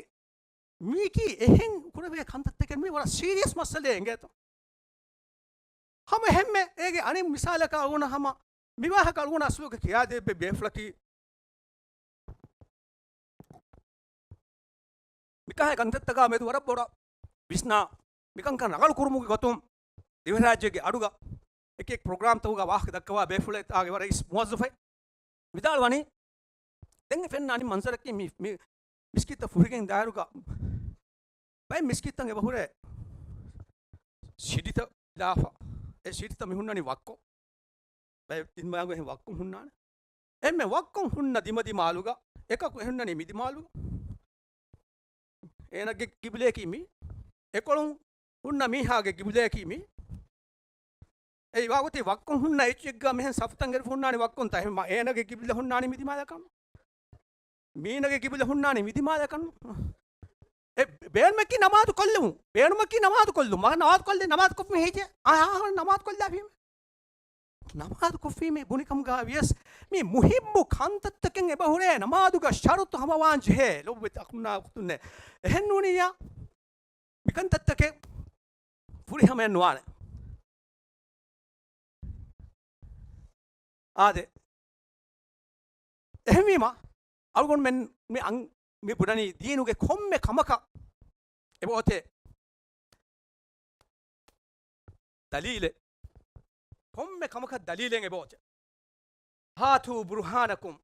މީކީ އެހެން ކުރެވޭ ކަންތައްތަކެއް ނުވޭ، ވަރަށް ސީރިއަސް މައްސަލައެއް އިނގޭތޯ. ހަމަ އެހެންމެ އޭގެ އަނެއް މިސާލަކަށް އަޅުގަނޑަށް ހަމަ މިވާހަކަ އަޅުގަނޑަށް އަސްލުގަ ކިޔާދޭ ބޭފުޅަކީ، މިކަހަލަ ކަންތައްތަކާ މެދު ވަރަށް ބޮޑަށް ވިސްނާ، މިކަންކަން ރަނގަޅު ކުރުމުގެ ގޮތުން ދިވެހިރާއްޖޭގެ އަޑުގަ އެކި އެކި ޕްރޮގްރާމްތަކުގަ ވާހަކަ ދައްކަވާ ބޭފުޅެއް އާގެ ވަރަށް އިސް މުވައްޒަފެއް ވިދާޅުވަނީ، ދެން ފެންނަ އަނެއް މަންޒަރަކީ މި، މި މިސްކިތްތައް ފުރިގެން ދާއިރުގަ ބައެއް މިސްކިތްތައް އެބަހުރޭ ސިޑިތައް ލާފަ. އެ ސިޑިތައް މި ހުންނަނީ ވައްކޮށް. ބައެއް ތިން ބަޔަކު އެހެން ވައްކޮށް ހުންނާނެ. އެންމެ ވައްކޮށް ހުންނަ ދިމަދިމާލުގަ އެކަކު އެހުންނަނީ މިދިމާލުގަ. އޭނަގެ ގިބްލަޔަކީ މި. އެކޮޅުން ހުންނަ މީހާގެ ގިބްލަޔަކީ މި. އެއީ ވާގޮތީ ވައްކޮށް ހުންނަ އެއްޗެއްގަ މިހެން ސަފުތައް އެރިފަ ހުންނާނީ ވައްކޮށްތަ؟ އެހެން އޭނަގެ ގިބްލަ ހުންނާނީ މިދިމާލަކަށް. މީނަގެ ގިބްލަ ހުންނާނީ މިދިމާލަކަށް. އެ ބޭނުމަކީ ނަމާދު ކޮށްލުމުން. ބޭނުމަކީ ނަމާދު ކޮށްލުން. މަ ނަމާދު ކޮށްލެ ނަމާދު ކޮށްފަ ހެއްޔޭ؟ އާ، އާ، ނަމާދު ކޮށްލާފީމެ. ނަމާދު ކޮށްފީމެ ބުނިކަމުގަ ވިޔަސް މި މުހިއްމު ކަންތައްތަކެއް އެބަހުރޭ ނަމާދުގަ ޝަރުތު ހަމަވާން ޖެހޭ. ލޮބުވެތި އަޚުންނާ އުޚްތުންނޭ. އެހެން ނޫނިއްޔާ. މިކަންތައްތަކެއް ފުރިހަމައެއް ނުވާނެ. އާދެ. އެހެންވީމަ، އަޅުގަނޑުމެން މި އަން-، މި ބުނަނީ ދީނުގެ ކޮންމެ ކަމަކަށް އެބައޮތޭ ދަލީލެއް. ކޮންމެ ކަމަކަށް ދަލީލެއް އެބައޮތޭ. هَاتُوا بُرْهَانَكُمْ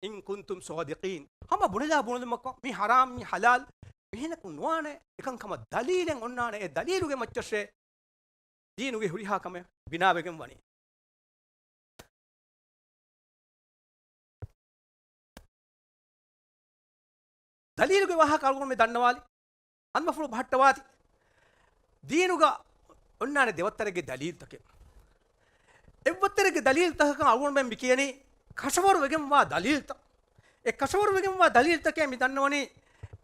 إِنْ كُنْتُمْ صَادِقِينَ. ހަމަ ބުނެލާ ބުނެލުމަކޮށް، މި ހަރާމް، މި ހަލާލް، މިހެނަކު ނުވާނެ، އެކަންކަމަށް ދަލީލެއް އޮންނާނެ، އެ ދަލީލުގެ މައްޗަށޭ ދީނުގެ ހުރިހާ ކަމެއް ބިނާވެގެން ވަނީ. ދަލީލުގެ ވާހަކަ އަޅުގަނޑުމެން ދަންނަވާލި. އަންމަފުޅު ބަހައްޓަވާތި. ދީނުގަ އޮންނާނެ ދެވައްތަރެއްގެ ދަލީލްތަކެއް. އެއްވައްތަރެއްގެ ދަލީލްތަކަކަށް އަޅުގަނޑުމެން މި ކިޔަނީ ކަށަވަރު ވެގެންވާ ދަލީލްތައް. އެ ކަށަވަރު ވެގެންވާ ދަލީލްތަކޭ މި ދަންނަވަނީ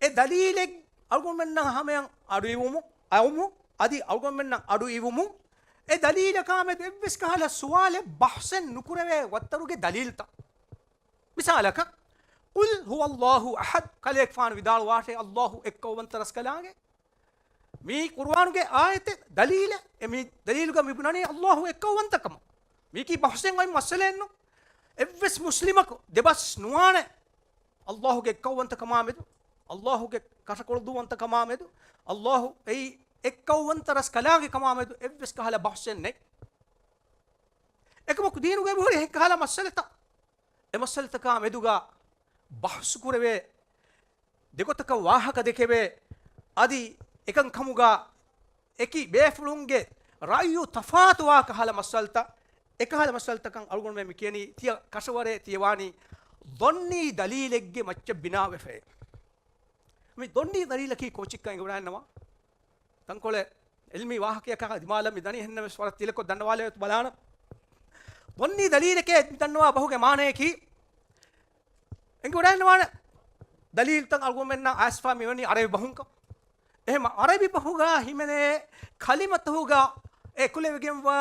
އެ ދަލީލެއް އަޅުގަނޑުމެންނަށް ހަމަޔަށް އަޑުއިވުމު، އައުމު، އަދި އަޅުގަނޑުމެންނަށް އަޑުއިވުމު، އެ ދަލީލަކާމެދު އެއްވެސް ކަހަލަ ސުވާލެއް ބަހްސެއް ނުކުރެވޭ ވައްތަރުގެ ދަލީލްތައް. މިސާލަކަށް، قُلْ هُوَ اللَّهُ أَحَدٌ، ކަލޭގެފާނު ވިދާޅުވާށޭ، ﷲ އެއްކައުވަންތަ ރަސްކަލާނގެ. މީ ޤުރުއާނުގެ އާޔަތެއް، ދަލީލެއް. އެ މި ދަލީލުގަ މި ބުނަނީ ﷲ އެއްކައުވަންތަކަމަށް. މީކީ ބަހުސެއް އޮތް މައްސަލައެއްނު. އެއްވެސް މުސްލިމަކު ދެބަސް ނުވާނެ ﷲގެ އެއްކައުވަންތަކަމާމެދު، ﷲގެ ކަށަކޮޅުދޫވަންތަކަމާމެދު، ﷲ އެއީ އެއްކައުވަންތަ ރަސްކަލާނގެކަމާމެދު އެއްވެސް ކަހަލަ ބަހުސެއް ނެތް. އެކަމަކު ދީނުގަ އެބަހުރި އެކަހަލަ މައްސަލަތައް. އެ މައްސަލަތަކާ މެދުގަ ބަހުސު ކުރެވޭ، ދެގޮތަކަށް ވާހަކަ ދެކެވޭ، އަދި އެކަން ކަމުގަ އެކި ބޭފުޅުންގެ ރައްޔު ތަފާތުވާ ކަހަލަ މައްސަލަތައް، އެކަހަލަ މައްސަލަތަކަށް އަޅުގަނޑުމެން މި ކިޔަނީ ތިޔަ ކަށަވަރޭ ތިޔަވާނީ ޟަންނީ ދަލީލެއްގެ މައްޗަށް ބިނާވެފައޭ. މި ޟަންނީ ދަލީލަކީ ކޯޗެއްކަން އެނގިވަޑައިންނަވާ. ތަންކޮޅެއް އިލްމީ ވާހަކަޔަކާ ދިމާލަށް މި ދަނީ ހެންނަމެސް ވަރަށް ތިލަކޮށް ދަންނަވާލެވޭތު ބަލާނަން. ޟަންނީ ދަލީލެކޭ މި ދަންނަވާ ބަހުގެ މާނަޔަކީ، އެނގިވަޑައިންނަވާނެ ދަލީލްތައް އަޅުގަނޑުމެންނަށް އައިސްފާ މިވަނީ އަރަބި ބަހުންކަން. އެހެން އަރަބި ބަހުގަ ހިމެނޭ ކަލިމަތަކުގަ އެކުލެވިގެންވާ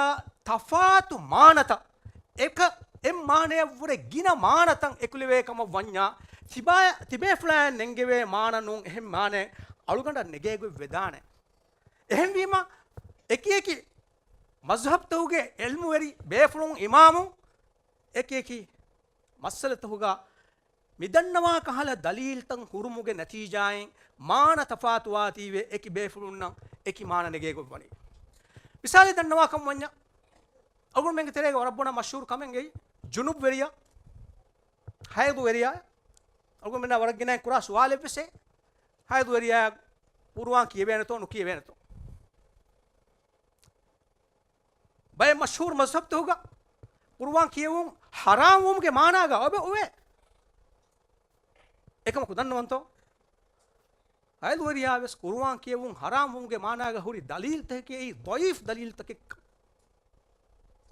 ތަފާތު މާނަތައް، އެކަ އެއް މާނަޔަށްވުރެ ގިނަ މާނަތައް އެކުލެވޭ ކަމަށް ވަންޏާ، ތިބާ، ތިބޭފުޅާއަށް ނެންގެވޭ މާނަ ނޫން އެހެން މާނައެއް އަޅުގަނޑަށް ނެގޭގޮތް ވެދާނެ. އެހެންވީމަ، އެކިއެކި މަޒްހަބްތަކުގެ އިލްމުވެރި ބޭފުޅުން އިމާމުން އެކިއެކި މައްސަލަތަކުގަ މިދަންނަވާ ކަހަލަ ދަލީލްތައް ހުރުމުގެ ނަތީޖާއިން މާނަ ތަފާތުވާތީވެ އެކި ބޭފުޅުންނަށް އެކި މާނަ ނެގޭގޮތްވަނީ. މިސާލެއް ދަންނަވާކަން ވަންޏާ، އަޅުގަނޑުމެންގެ ތެރޭގަ ވަރަށް ބޮޑަށް މަޝްހޫރު ކަމެއްގައި ޖުނުބްވެރިޔާ، ހައިޟުވެރިޔާ، އަޅުގަނޑުމެންނާ ވަރަށް ގިނައިން ކުރާ ސުވާލެއްވެސް، ހައިޟުވެރިޔާ ޤުރުއާން ކިޔެވޭނެތޯ ނުކިޔެވޭނެތޯ؟ ބައެއް މަޝްހޫރު މަޒްހަބްތަކުގަ ޤުރުއާން ކިޔެވުން ޙަރާމްވުމުގެ މާނާގަ އޮވެ، އޮވޭ. އެކަމަކު ދަންނަވަންތޯ؟ ހައިޟުވެރިޔާ ވެސް ޤުރުއާން ކިޔެވުން ޙަރާމްވުމުގެ މާނާގަ ހުރި ދަލީލްތަކަކީ އެއީ ޟަޢީފް ދަލީލްތަކެއް.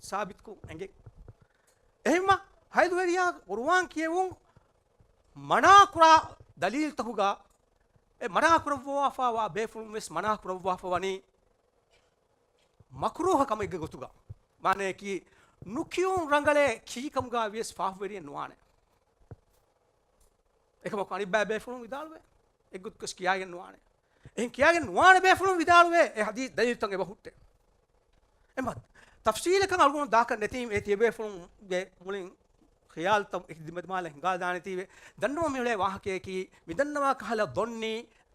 ސާބިތުކޮށް އެނގޭ. އެހެންމަ ހައިދުވެރިޔާ ޤުރުއާން ކިޔެވުން މަނާކުރާ ދަލީލްތަކުގަ، އެ މަނާކުރައްވާފައިވާ ބޭފުޅުން ވެސް މަނާކުރައްވާފަ ވަނީ މަކްރޫހަ ކަމެއްގެ ގޮތުގަ. މާނަޔަކީ، ނުކިޔުން ރަނގަޅޭ ކީކަމުގަ ވިޔަސް ފާފަވެރިއެއް ނުވާނެ. އެކަމަކު އަނިއްބައި ބޭފުޅުން ވިދާޅުވޭ، އެއްގޮތަކަސް ކިޔާގެން ނުވާނެ. އެހެން ކިޔާގެން ނުވާނެ ބޭފުޅުން ވިދާޅުވޭ، އެ ޙަދީޘް ދަލީލްތައް އެބަ ހުއްޓޭ. އެމަ ތަފްސީލަކަށް އަޅުގަނޑު ދާކަށް ނެތީމަ، އޭ ތިޔަބޭފުޅުންގެ މުޅިން ޚިޔާލުތައް އެކި ދިމަދިމާލަށް ހިނގާދާނެތީވެ. ދަންނަވަން މިއުޅޭ ވާހަކަޔަކީ، މިދަންނަވާ ކަހަލަ ޟަންނީ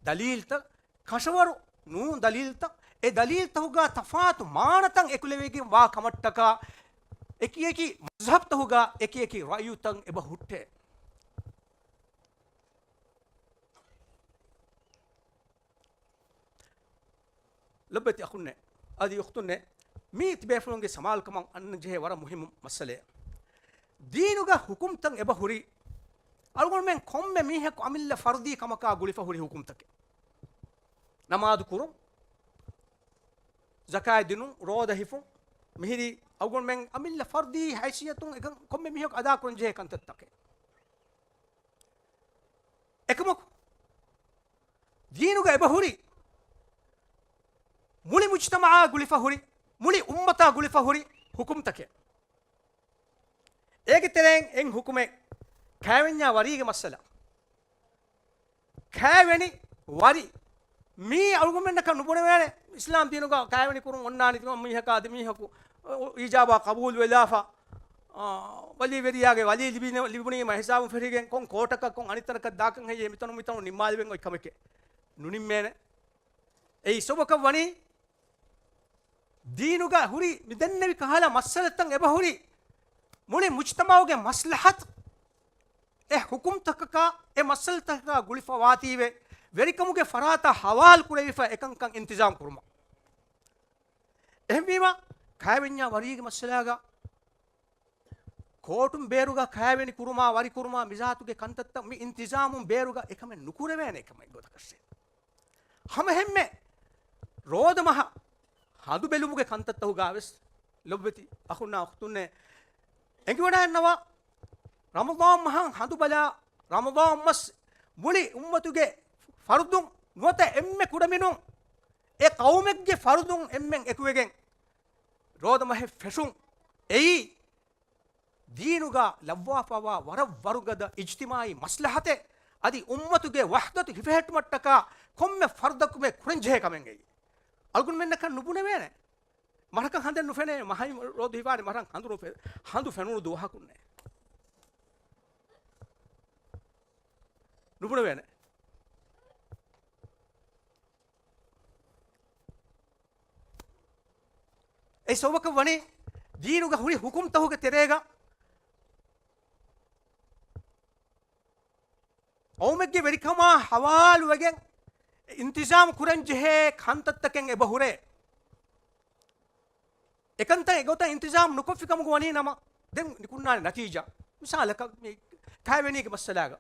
ދަލީލްތައް ކަށަވަރު ނޫން ދަލީލްތައް، އެ ދަލީލްތަކުގަ ތަފާތު މާނަތައް އެކުލެވިގެން ވާ ކަމަށްޓަކާ، އެކި އެކި މަޒްހަބްތަކުގަ އެކި އެކި ރައުޔުތައް އެބަ ހުއްޓޭ. ލޮބުވެތި އަޚުންނޭ، އަދި އުޚްތުންނޭ، މީ ތިބޭފުޅުންގެ ސަމާލުކަމަށް އަންނަން ޖެހޭ ވަރަށް މުހިއްމު މައްސަލައެއް. ދީނުގަ ހުކުމްތައް އެބަ ހުރި، އަޅުގަނޑުމެން ކޮންމެ މީހަކު އަމިއްލަ ފަރުދީ ކަމަކާ ގުޅިފަ ހުރި ހުކުމްތަކެއް. ނަމާދު ކުރުން، ޒަކާތް ދިނުން، ރޯދަ ހިފުން، މިހިރީ އަޅުގަނޑުމެން އަމިއްލަ ފަރުދީ ހައިސިއްޔަތުން އެކަން ކޮންމެ މީހަކު އަދާކުރަން ޖެހޭ ކަންތައްތަކެއް. އެކަމަކު، ދީނުގަ އެބަ ހުރި، މުޅި މުޖްތަމަޢާ ގުޅިފަ ހުރި، މުޅި އުއްމަތާ ގުޅިފަ ހުރި ހުކުމްތަކެއް. އޭގެ ތެރެއިން އެއް ހުކުމެއް ކައިވެންޏާ ވަރީގެ މައްސަލަ. ކައިވެނި ވަރި. މީ އަޅުގަނޑުމެންނަކަށް ނުބުނެވޭނެ. އިސްލާމް ދީނުގަ ކައިވެނި ކުރުން އޮންނާނީ ތިމަން މީހަކާ ދެ މީހަކު އިޖާބާ ޤަބޫލު ވެލާފަ، އާ، ވަލީ ވެރިޔާގެ ވަލީ ލިބިނެ، ލިބުނީމަ ހިސާބުން ފެށިގެން ކޮން ކޯޓަކަށް ކޮން އަނިތަނަކަށް ދާކަން ހެއްޔޭ މިތަނުން މިތަނުން ނިންމާލެވެން އޮތް ކަމެކޭ. ނުނިންމޭނެ. އެއީ ސަބަބަކަށް ވަނީ ދީނުގަ ހުރި މިދެންނެވި ކަހަލަ މައްސަލަތައް އެބަހުރި މުޅި މުޖްތަމަޢުގެ މަސްލަހަތު އެ ހުކުމްތަކަކާ، އެ މައްސަލަތަކަކާ ގުޅިފަ ވާތީވެ، ވެރިކަމުގެ ފަރާތަށް ހަވާލު ކުރެވިފަ އެކަންކަން އިންތިޒާމް ކުރުމަށް. އެހެންވީމަ، ކައިވެންޏާ ވަރީގެ މައްސަލާގަ ކޯޓުން ބޭރުގަ ކައިވެނި ކުރުމާ، ވަރި ކުރުމާ، މިޒާތުގެ ކަންތައްތައް މި އިންތިޒާމުން ބޭރުގަ އެކަމެއް ނުކުރެވޭނެ އެކަމެއް ގޮތަކަށް. ހަމަހެންމެ ރޯދަމަހަށް ހަނދު ބެލުމުގެ ކަންތައްތަކުގަވެސް ލޮބުވެތި އަޚުންނާ އުޚްތުންނޭ، އެނގިވަޑައިންނަވާ ރަމަޟާން މަހަށް ހަނދު ބަލާ، ރަމަޟާން މަސް މުޅި އުއްމަތުގެ ފަރުދުން ނުވަތަ އެންމެ ކުޑަމިނުން އެ ޤައުމެއްގެ ފަރުދުން އެންމެން އެކުވެގެން ރޯދަމަހެއް ފެށުން އެއީ ދީނުގަ ލައްވާފަވާ ވަރަށް ވަރުގަދަ އިޖްތިމާޢީ މަސްލަހަތެއް، އަދި އުއްމަތުގެ ވަޙްދަތު ހިފެހެއްޓުމަށްޓަކާ ކޮންމެ ފަރުދަކުމެ ކުރަންޖެހޭ ކަމެއް އެއީ. އަޅުގަނޑުމެންނަކަށް ނުބުނެވޭނެ. މަށަކަށް ހަނދެއް ނުފެނޭ، މަހައި ރޯދަ ހިފާނެ، މަށަށް ހަނދު ނުފެ-، ހަނދު ފެނުނު ދުވަހަކުންނޭ. ނުބުނެވޭނެ. އެ ސަބަބަކަށް ވަނީ ދީނުގަ ހުރި ހުކުމްތަކުގެ ތެރޭގަ ޤައުމެއްގެ ވެރިކަމާ ހަވާލުވެގެން އިންތިޒާމް ކުރަން ޖެހޭ ކަންތައްތަކެއް އެބަ ހުރޭ. އެކަންތައް އެގޮތަށް އިންތިޒާމް ނުކޮށްފި ކަމުގަ ވަނީ ނަމަ، ދެން ނިކުންނާނެ ނަތީޖާ. މިސާލަކަށް މި ކައިވެނީގެ މައްސަލާގަ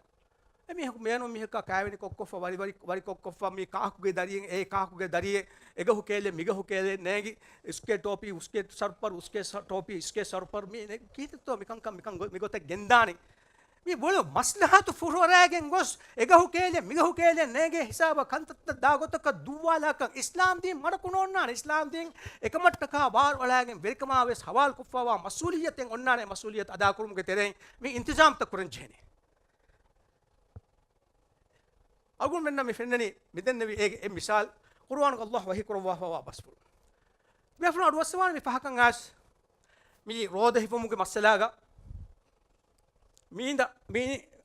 އެ މީހަކު މޭނުން މީހަކާ ކައިވެނި ކޮށްކޮށްފަ ވަރި ވަރި، ވަރި ކޮށްކޮށްފަ މީ ކާކުގެ ދަރިއެއް، އޭ ކާކުގެ ދަރިއެއް، އެގަހު ކޭލެއް، މިގަހު ކޭލެއް ނޭނގި، އުސްކޭ ޓޯޕީ، އުސްކޭ ސަރުޕަރު، އުސްކޭ ސަ-، ޓޯޕީ، އިސްކޭ ސަރުޕަރު މީ ނެ-، ކީއްތޯ މިކަންކަން މިކަން ގޮ-، މިގޮތަށް ގެންދާނީ. މި ބޮޑު މަސްލަހަތު ފުރޮރާގެން ގޮސް، އެގަހު ކޭލެއް، މިގަހު ކޭލެއް ނޭނގޭ ހިސާބަށް ކަންތައްތައް ދާ ގޮތަކަށް ދުއްވާލާކަށް އިސްލާމް ދީން މަޑަކު ނޯންނާނެ. އިސްލާމް ދީން އެކަމަށްޓަކާ ބާރުއަޅާގެން ވެރިކަމާ ވެސް ހަވާލުކޮށްފަވާ މަސްއޫލިއްޔަތެއް އޮންނާނެ. މަސްއޫލިއްޔަތު އަދާކުރުމުގެ ތެރެއިން މި އިންތިޒާމްތައް ކުރަން ޖެހެނީ. އަޅުގަނޑުމެންނަށް މި ފެންނަނީ މިދެންނެވި އޭގެ އެއް މިސާލް، ޤުރުއާނުގަ ﷲ ވަޙީ ކުރައްވާފަވާ ބަސްފުޅު. ބޭފުޅުން އަޑުއައްސަވާނެ މި ފަހަކަށް އައިސް މި ރޯދަ ހިފުމުގެ މައްސަލާގަ މީނދަ، މީ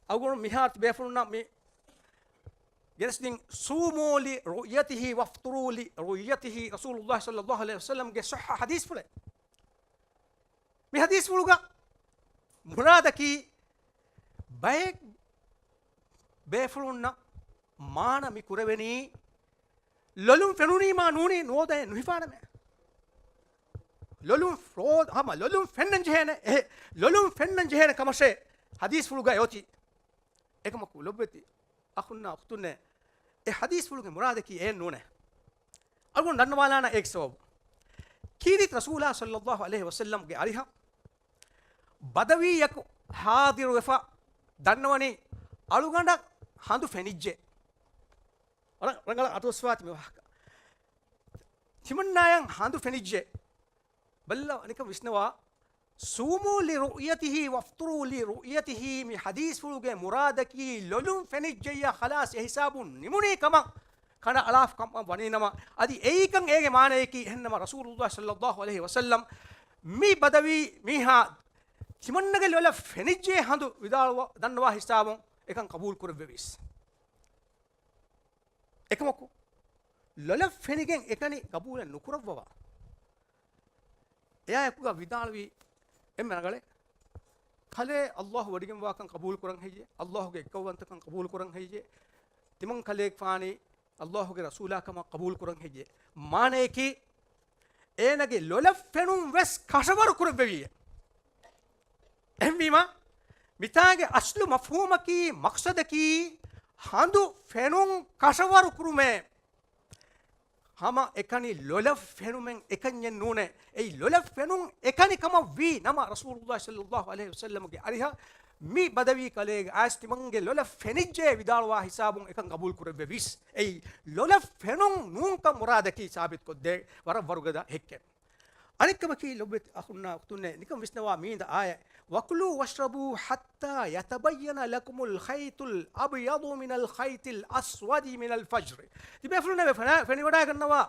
އަޅުގަނޑު މިހާރު ބޭފުޅުންނަށް މި ގެނެސްދިން، "صوموا لرؤيته وافطروا لرؤيته" ރަސޫލުﷲ ޞައްލަﷲ ޢަލައިހި ވަސައްލަމްގެ ޞައްޙަ ޙަދީޘްފުޅެއް. މި ޙަދީޘްފުޅުގަ މުރާދަކީ ބައެއް ބޭފުޅުންނަށް މާނަ މި ކުރެވެނީ ލޮލުން ފެނުނީމާ ނޫނީ ނުވޯދައެއް ނުހިފާނަމޭ. ލޮލުން ފްރޯ-، ހަމަ ލޮލުން ފެންނަން ޖެހޭނެ، އެހެ، ލޮލުން ފެންނަން ޖެހޭނެ ކަމަށޭ ޙަދީޘްފުޅުގައި އޮތީ. އެކަމަކު ލޮބުވެތި އަޚުންނާ އުޚްތުންނޭ، އެ ޙަދީޘްފުޅުގެ މުރާދަކީ އެއެއް ނޫނޭ. އަޅުގަނޑު ދަންނަވާލާނަ އޭގެ ސަބަބު. ކީރިތި ރަސޫލާ ޞައްލައްލާހު ޢަލައިހި ވަސައްލަމްގެ އަރިހަށް ބަދަވީއަކު ޙާޟިރުވެފަ ދަންނަވަނީ އަޅުގަނޑަށް ހަނދު ފެނިއްޖެ. ރަ-، ރަނގަޅަށް އަތުވެސްވާތި މި ވާހަކަ. ތިމަންނާޔަށް ހަނދު ފެނިއްޖެ. ބައްލަ ނިކަން ވިސްނަވާ. صوموا لرؤيته وافطروا لرؤيته، މި ޙަދީޘްފުޅުގެ މުރާދަކީ ލޮލުން ފެނިއްޖެއްޔާ ޚަލާސް އެ ހިސާބުން ނިމުނީ ކަމަށް ކަނޑައަޅާފަ ކަމަށް ވަނީނަމަ، އަދި އެއީކަން އޭގެ މާނަޔަކީ އެހެންނަމަ ރަސޫލުﷲ ޞައްލައްލާހު ޢަލައިހި ވަސައްލަމް މި ބަދަވީ މީހާ ތިމަންނަގެ ލޮލަށް ފެނިއްޖެ ހަނދު ވިދާޅުވަ ދަންނަވާ ހިސާބުން އެކަން ޤަބޫލު ކުރެއްވެވީސް. އެކަމަކު، ލޮލަށް ފެނިގެން އެކަނި ގަބޫލެއް ނުކުރައްވަވާ. އެއާއެކުގަ ވިދާޅުވީ އެންމެ ރަނގަޅޭ، ކަލޭ އައްލާހު ވޮޑިގެންވާކަން ޤަބޫލު ކުރަން ހެއްޔޭ؟ އައްލާހުގެ އެއްކައުވަންތަކަން ޤަބޫލު ކުރަން ހެއްޔޭ؟ ތިމަން ކަލޭގެފާނީ އައްލާހުގެ ރަސޫލާ ކަމަށް ޤަބޫލު ކުރަން ހެއްޔޭ؟ މާނަޔަކީ، އޭނަގެ ލޮލަށް ފެނުން ވެސް ކަށަވަރު ކުރެއްވެވީއޭ. އެހެންވީމަ، މިތާގެ އަސްލު މަފްހޫމަކީ، މަޤްޞަދަކީ، ހަނދު ފެނުން ކަށަވަރު ކުރުމޭ. ހަމަ އެކަނި ލޮލަށް ފެނުމެއް އެކަންޏެއް ނޫނޭ. އެއީ ލޮލަށް ފެނުން އެކަނި ކަމަށް ވީ ނަމަ، ރަސޫލުﷲ ޞައްލައްލާހު ޢަލައިހި ވަސައްލަމްގެ އަރިހަށް މި ބަދަވީ ކަލޭގެ އައިސް ތިމަންގެ ލޮލަށް ފެނިއްޖެ ވިދާޅުވާ ހިސާބުން އެކަން ޤަބޫލު ކުރެއްވެވީސް. އެއީ ލޮލަށް ފެނުން ނޫންކަން މުރާދަކީ ސާބިތުކޮށްދޭ ވަރަށް ވަރުގަދަ ހެއްކެއް. އަނެއްކަމަކީ ލޮބުވެތި އަޚުންނާ އުޚްތުންނޭ، ނިކަން ވިސްނަވާ މީނދަ އާޔަތް، وَكُلُوا وَاشْرَبُوا حَتَّى يَتَبَيَّنَ لَكُمُ الْخَيْطُ الْأَبْيَضُ مِنَ الْخَيْطِ الْأَسْوَدِ مِنَ الْفَجْرِ. ތިބޭފުޅުންނޭ ފެނި-، ފެނިވަޑައިގަންނަވާ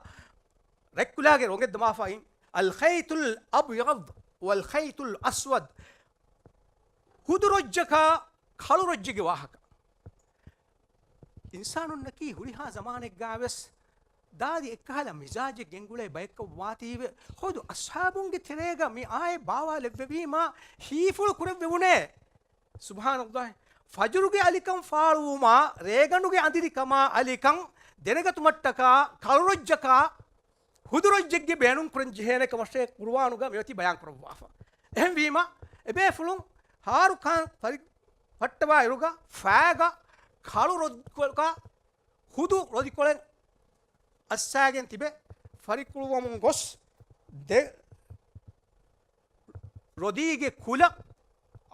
ރެއްކުލާގެ ރޮނގެއް ދަމާފައި، الْخَيْطُ الْأَبْيَضُ وَالْخَيْطُ الْأَسْوَدُ، ހުދު ރޮއްޖަކާ ކަޅު ރޮއްޖެއްގެ ވާހަކަ. އިންސާނުންނަކީ ހުރިހާ ޒަމާނެއްގާވެސް ދާދި އެއްކަހަލަ މިޒާޖެއް ގެންގުޅޭ ބަޔަކަށް ވާތީވެ، ޚުދު އަޞްޙާބުންގެ ތެރޭގަ މި އާޔަތް ބާވާލެއްވެވީމާ ހީފުޅު ކުރެއްވެވުނޭ. ސުބްޙާނަﷲ. ފަޖުރުގެ އަލިކަން ފާޅުވުމާ، ރޭގަނޑުގެ އަނދިރިކަމާ އަލިކަން ދެނެގަތުމަށްޓަކާ، ކަޅުރޮއްޖަކާ، ހުދުރޮއްޖެއްގެ ބޭނުން ކުރަން ޖެހޭނެ ކަމަށޭ ޤުރުއާނުގަ މިއޮތީ ބަޔާން ކުރައްވާފަ. އެހެންވީމަ، އެބޭފުޅުން ހާރުކާން ފަރި ފައްޓަވާ އިރުގަ ފައިގަ ކަޅު ރޮދިކޮޅަކާ ހުދު ރޮދިކޮޅެއް އައްސާގެން ތިބެ ފަރިކުޅުވަމުން ގޮސް ދެ ރޮދީގެ ކުލަ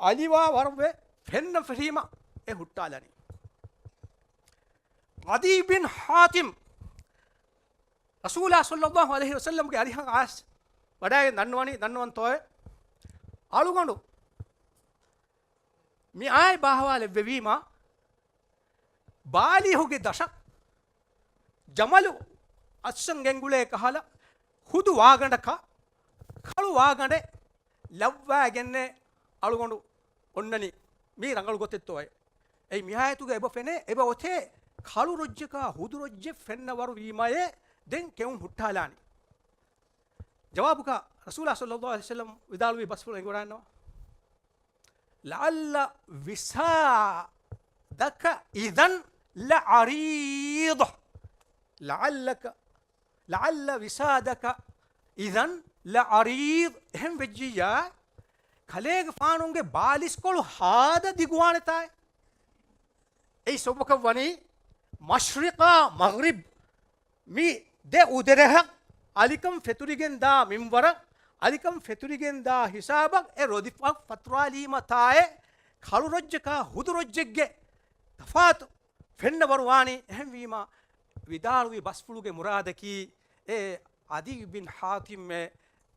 އަލިވާ ވަރުވެ ފެންނަ ފެށީމަ އެ ހުއްޓާލަނީ. ޢަދީ ބިން ޙާތިމް ރަސޫލާ ޞައްލައްލާހު ޢަލައިހި ވަސައްލަމްގެ އަރިހަށް އައިސް ވަޑައިގެން ދަންނަވަނީ، ދަންނަވަންތޯއޭ؟ އަޅުގަނޑު މި އާޔަތް ބާހަވާލެއްވެވީމާ، ބާލިހުގެ ދަށަށް ޖަމަލު އައްސަން ގެންގުޅޭ ކަހަލަ ހުދު ވާގަނޑަކާ ކަޅު ވާގަނޑެއް ލައްވާގެންނޭ އަޅުގަނޑު އޮންނަނީ. މީ ރަނގަޅު ގޮތެއްތޯއޭ؟ އެއީ މި އާޔަތުގަ އެބަ ފެނޭ، އެބަ އޮތޭ ކަޅު ރޮއްޖަކާ ހުދު ރޮއްޖެއް ފެންނަ ވަރު ވީމަޔޭ ދެން ކެއުން ހުއްޓާލާނީ. ޖަވާބުގަ ރަސޫލާ ޞައްލައްލާހު ޢަލައިހި ވަސައްލަމް ވިދާޅުވި ބަސްފުޅު އެނގިވަޑައިގަންނަވާ. لَعَلَّ وِسَادَكَ إِذًا لَعَرِيضٌ. لَعَلَّكَ، لَعَلَّ وِسَادَكَ إِذًا لَعَرِيضٌ. އެހެން ވެއްޖިއްޔާ، ކަލޭގެފާނުގެ ބާލިސްކޮޅު ހާދަ ދިގުވާނެތާއޭ. އެއީ ސަބަބަކަށް ވަނީ، މަޝްރިޤާ މަޣްރިބް މި ދެ އުދަރެހަށް އަލިކަން ފެތުރިގެން ދާ މިންވަރަށް، އަލިކަން ފެތުރިގެން ދާ ހިސާބަށް އެ ރޮދިފަ ފަތުރާލީމަ ތާއެ ކަޅު ރޮއްޖަކާ ހުދު ރޮއްޖެއްގެ ތަފާތު ފެންނަ ވަރު ވާނީ. އެހެންވީމަ، ވިދާޅުވި ބަސްފުޅުގެ މުރާދަކީ އެ ޢަދީ ބިން ޙާތިމްއޭ.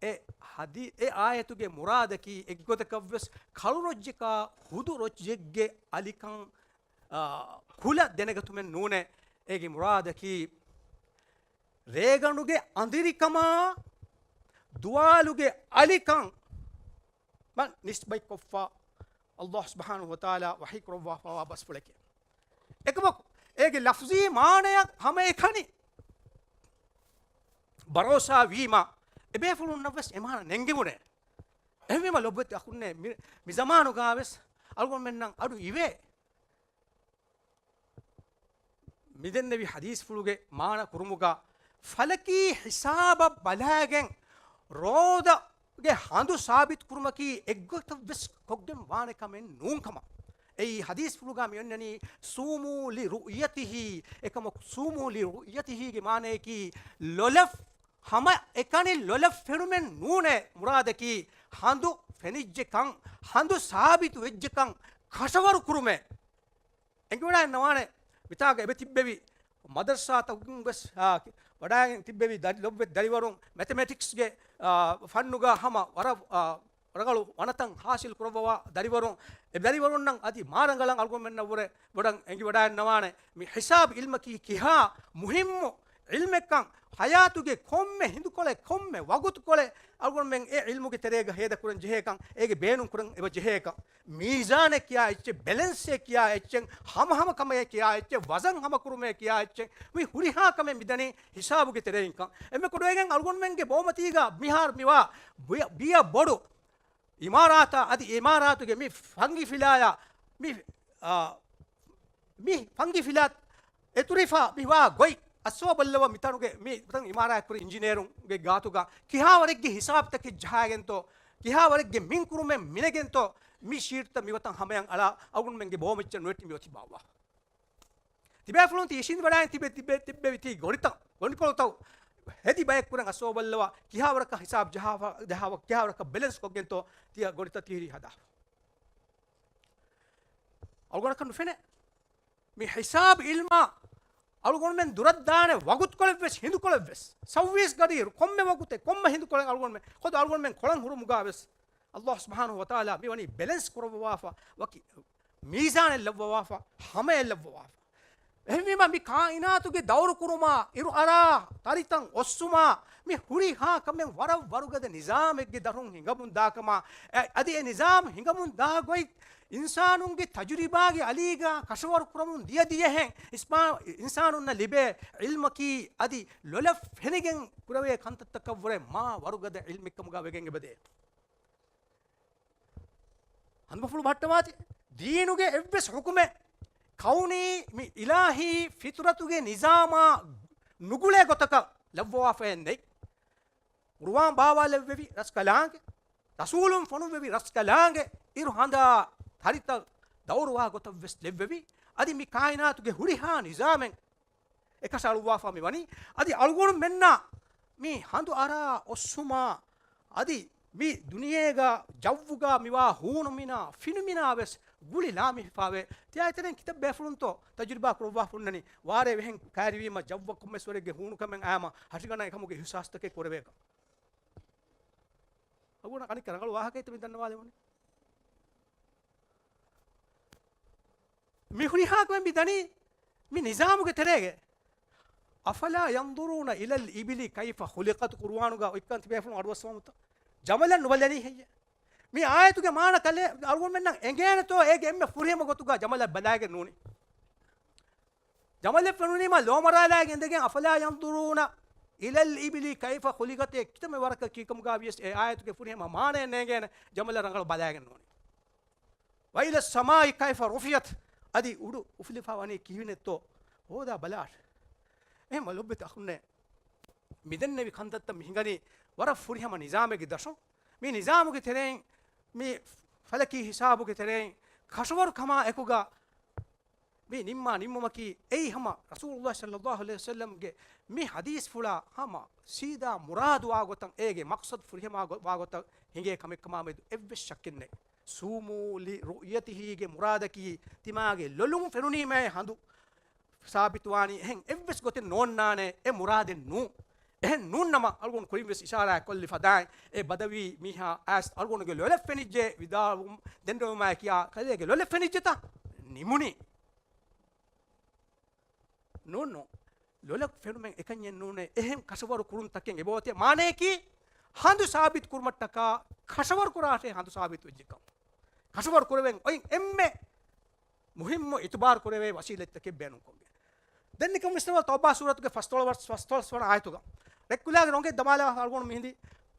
އެ ޙަދީ-، އެ އާޔަތުގެ މުރާދަކީ އެއްގޮތަކަށްވެސް ކަޅު ރޮއްޖަކާ ހުދު ރޮއްޖެއްގެ އަލިކަން އާ، ކުލަ ދެނެގަތުމެއް ނޫނޭ. އޭގެ މުރާދަކީ، ރޭގަނޑުގެ އަނދިރިކަމާ، ދުވާލުގެ އަލިކަން މަ ނިސްބަތްކޮށްފަ، އައްލާހު ސުބްޙާނަހު ވަތަޢާލާ ވަޙީ ކުރައްވާފަވާ ބަސްފުޅެކޭ. އެކަމަކު، އޭގެ ލަފްޒީ މާނަޔަށް ހަމައެކަނި ބަރޯސާ ވީމަ، އެބޭފުޅުންނަށްވެސް އެމާނަ ނެންގެވުނޭ. އެހެންވީމަ ލޮބުވެތި އަޚުންނޭ، މި، މި ޒަމާނުގާވެސް އަޅުގަނޑުމެންނަށް އަޑު އިވޭ. މިދެންނެވި ޙަދީޘްފުޅުގެ މާނަ ކުރުމުގަ ފަލަކީ ހިސާބަށް ބަލާގެން ރޯދަގެ ހަނދު ސާބިތު ކުރުމަކީ އެއްގޮތަށްވެސް ކޮށްގެން ވާނެ ކަމެއް ނޫން ކަމަށް. އެއީ ޙަދީޘްފުޅުގަ މިއޮންނަނީ، صوموا لرؤيته، އެކަމަކު، صوموا لرؤيته ގެ މާނަޔަކީ ލޮލަށް ހަމައެކަނި ލޮލަށް ފެނުމެއް ނޫނޭ. މުރާދަކީ ހަނދު ފެނިއްޖެކަން، ހަނދު ސާބިތު ވެއްޖެކަން ކަށަވަރު ކުރުމޭ. އެނގިވަޑައެއް ނަވާނެ. މިތާގަ އެބަ ތިއްބެވި މަދަރްސާތަކުން ވެސް، އާ، ވަޑައިގެން ތިއްބެވި ދަރި-، ލޮބުވެތި ދަރިވަރުން މެތެމެޓިކްސްގެ، އާ، ފަންނުގަ ހަމަ ވަރަށް، އާ، ރަނގަޅު ވަނަތައް ހާސިލް ކުރައްވަވާ ދަރިވަރުން، އެ ދަރިވަރުންނަށް އަދި މާ ރަނގަޅަށް އަޅުގަނޑުމެންނަށްވުރެ ބޮޑަށް އެނގިވަޑައެއް ނަވާނެ. މި ހިސާބު އިލްމަކީ ކިހާ މުހިއްމު އިލްމެއްކަން، ހަޔާތުގެ ކޮންމެ ހިނދުކޮޅެއް، ކޮންމެ ވަގުތުކޮޅެއް އަޅުގަނޑުމެން އެ އިލްމުގެ ތެރޭގަ ހޭދަކުރަން ޖެހޭކަން، އޭގެ ބޭނުން ކުރަން އެބަ ޖެހޭކަން. މީޒާނެއް ކިޔާ އެއްޗެއް، ބެލެންސެއް ކިޔާ އެއްޗެއް، ހަމަހަމަކަމެއް ކިޔާ އެއްޗެއް، ވަޒަން ހަމަކުރުމޭ ކިޔާ އެއްޗެއް، މި ހުރިހާ ކަމެއް މިދަނީ ހިސާބުގެ ތެރެއިންކަން. އެންމެ ކުޑަވެގެން އަޅުގަނޑުމެންގެ ބޯމަތީގަ މިހާރު މިވާ ބިޔަ، ބިޔަ ބޮޑު އިމާރާތާ އަދި އިމާރާތުގެ މި ފަންގި ފިލާޔާ މި، އާ، މި ފަންގި ފިލާ އެތުރިފާ މި ވާ ގޮތް އައްސަވާ ބައްލަވާ މިތަނުގެ މި ތަން އިމާރާތް ކުރި އިންޖިނޭރުންގެ ގާތުގަ ކިހާވަރެއްގެ ހިސާބުތަކެއް ޖަހާގެންތޯ، ކިހާވަރެއްގެ މިންކުރުމެއް މިނެގެންތޯ، މި ޝީޓްތައް މިވަތަން ހަމަޔަށް އަޅާ އަޅުގަނޑުމެންގެ ބޯމައްޗަށް ނުވެއްޓި މި އޮތި ބާއްވާ. ތިބޭފުޅުން ތި އިށީނދެވަޑައިގެން ތިބެ، ތިބެ، ތިއްބެވި ތި ގޮނޑިތައް، ގޮނޑިކޮޅުތައް ހެދި ބައެއް ކުރަން އައްސަވާ ބައްލަވާ ކިހާވަރަކަށް ހިސާބު ޖަހާފަ، ޖަހާފަ، ކިހާވަރަކަށް ބެލެންސް ކޮށްގެންތޯ ތިޔަ ގޮނޑިތައް ތިހިރީ ހަދާފަ. އަޅުގަނޑަކަށް ނުފެނޭ. މި ހިސާބު އިލްމާ އަޅުގަނޑުމެން ދުރަށްދާނެ ވަގުތުކޮޅެއްވެސް، ހިނދުކޮޅެއްވެސް، ސައުވީސް ގަޑިއިރު ކޮންމެ ވަގުތެއް، ކޮންމެ ހިނދުކޮޅެއް އަޅުގަނޑުމެން، ޚުދު އަޅުގަނޑުމެން ކޮޅަން ހުރުމުގާވެސް، ﷲ ސުބްޙާނަހޫ ވަތަޢާލާ މި ވަނީ ބެލެންސް ކުރައްވަވާފަ، ވަކި މީޒާނެއް ލައްވަވާފަ، ހަމައެއް ލައްވަވާފަ. އެހެންވީމަ، މި ކާއިނާތުގެ ދައުރު ކުރުމާ، އިރު އަރާ، ތަރިތައް އޮއްސުމާ، މި ހުރިހާ ކަމެއް ވަރަށް ވަރުގަދަ ނިޒާމެއްގެ ދަށުން ހިނގަމުން ދާކަމާ، އަ، އަދި އެ ނިޒާމް ހިނގަމުން ދާ ގޮތް، އިންސާނުންގެ ތަޖުރިބާގެ އަލީގަ ކަށަވަރު ކުރަމުން ދިޔަ ދިޔަހެން، އިސްމާ-، އިންސާނުންނަށް ލިބޭ ޢިލްމަކީ އަދި ލޮލަށް ފެނިގެން ކުރެވޭ ކަންތައްތަކަށްވުރެ މާ ވަރުގަދަ ޢިލްމެއްކަމުގަ ވެގެން އެބަދޭ. ހަނދުމަފުޅު ބަހައްޓަވާތި. ދީނުގެ އެއްވެސް ޙުކުމެއް ކައުނީ މި އިލާހީ ފިޠުރަތުގެ ނިޒާމާ ނުގުޅޭ ގޮތަކަށް ލައްވަވާފައެއް ނެތް. ޤުރުއާން ބާވާލެއްވެވި ރަސްކަލާނގެ، ރަސޫލުން ފޮނުއްވެވި ރަސްކަލާނގެ، އިރު ހަނދާ ތަރިތައް ދައުރުވާ ގޮތަށްވެސް ލެއްވެވި. އަދި މި ކާއިނާތުގެ ހުރިހާ ނިޒާމެއް އެކަށައަޅުއްވާފަ މި ވަނީ. އަދި އަޅުގަނޑުމެންނާ މި ހަނދު އަރާ އޮއްސުމާ، އަދި މި ދުނިޔޭގަ ޖައްވުގަ މިވާ ހޫނުމިނާ، ފިނުމިނާ ވެސް ގުޅި ލާމެހިފާވޭ. ތިޔައިތެރެން ކިތައް ބޭފުޅުންތޯ ތަޖުރިބާ ކުރައްވާފަ ހުންނަނީ، ވާރޭ ވެހެން ކައިރިވީމަ ޖައްވަށް ކޮންމެސް ވަރެއްގެ ހޫނުކަމެއް އައީމަ ހަށިގަނޑަށް އެކަމުގެ އިޙްސާސްތަކެއް ކުރެވޭކަން. އަގުނަ އަނެއްކާ ރަނގަޅު ވާހަކައެއްތަ މި ދަންނަވާލެވުނީ؟ މި ހުރިހާ ކަމެއް މި ދަނީ މި ނިޒާމުގެ ތެރޭގަ. أفلا ينظرون إلى الإبل كيف خلقت؟ ޤުރުއާނުގަ އޮތްކަން ތިބޭފުޅުން އަޑުއައްސަވަމުންތަ؟ ޖަމަލަށް ނުބަލަނީ ހެއްޔޭ؟ މި އާޔަތުގެ މާނަ ކަލޭ އަޅުގަނޑުމެންނަށް އެނގޭނެތޯ އޭގެ އެންމެ ފުރިހަމަ ގޮތުގަ ޖަމަލަށް ބަލައިގެން ނޫނީ؟ ޖަމަލެއް ފެނުނީމަ ލޯމަރާލާގެ އިނދެގެން أفلا ينظرون إلى الإبل كيف خلقت އެ ކިތަންމެ ވަރަކަށް ކީކަމުގަ ވިޔަސް އެ އާޔަތުގެ ފުރިހަމަ މާނައެއް ނޭނގޭނެ ޖަމަލަށް ރަނގަޅަށް ބަލައިގެން ނޫނީ. وإلى السماء كيف رفعت އަދި އުޑު އުފުލިފަ ވަނީ ކިހިނެއްތޯ ހޯދާ ބަލާށެ. އެހެންމަ ލޮބުވެތި އަޚުންނޭ، މިދެންނެވި ކަންތައްތައް މި ހިނގަނީ ވަރަށް ފުރިހަމަ ނިޒާމެއްގެ ދަށުން. މި ނިޒާމުގެ ތެރެއިން، މި ފަލަކީ ހިސާބުގެ ތެރެއިން ކަށަވަރު ކަމާ އެކުގަ މި ނިންމާ ނިންމުމަކީ އެއީ ހަމަ ރަސޫލުﷲ ޞައްލަﷲ ޢަލައިހި ވަސައްލަމްގެ މި ޙަދީޘްފުޅާ ހަމަ ސީދާ މުރާދުވާ ގޮތަށް، އޭގެ މަޤްޞަދު ފުރިހަމަވާ ގޮ-، ވާ ގޮތަށް ހިނގޭ ކަމެއްކަމާމެދު އެއްވެސް ޝައްކެއް ނެތް. صوموا لرؤيته ގެ މުރާދަކީ ތިމާގެ ލޮލުން ފެނުނީމައޭ ހަނދު ސާބިތުވާނީ. އެހެން އެއްވެސް ގޮތެއް ނޯންނާނެ އެ މުރާދެއް ނޫން. އެހެން ނޫންނަމަ އަޅުގަނޑު ކުރިން ވެސް އިޝާރާތް ކޮށްލި ފަދައިން އެ ބަދަވީ މީހާ އައިސް އަޅުގަނޑުގެ ލޮލަށް ފެނިއްޖެ ވިދާޅުވުން ދެންނެވުމާއެކީ ކަލޭގެ ލޮލަށް ފެނިއްޖެތަ؟ ނިމުނީ. ނޫން ނޫން. ލޮލަށް ފެނުމެއް އެކަންޏެއް ނޫނޭ. އެހެން ކަށަވަރު ކުރުންތަކެއް އެބައޮތޭ. މާނަޔަކީ ހަނދު ސާބިތު ކުރުމަށްޓަކާ ކަށަވަރު ކުރާށޭ ހަނދު ސާބިތު ވެއްޖެކަން. ކަށަވަރު ކުރެވެން އޮތް އެންމެ މުހިއްމު އިތުބާރު ކުރެވޭ ވަސީލަތްތަކެއް ބޭނުންކޮށްގެން. ދެން ނިކަން ވިސްނަވާ ތައުބާ ސޫރަތުގެ ފަސްދޮޅަސް ވަ-، ފަސްދޮޅަސް ވަނަ އާޔަތުގަ. ރެއްކުލާގެ ރޮނގެއް ދަމާލާ އަޅުގަނޑު މިހިނދީ،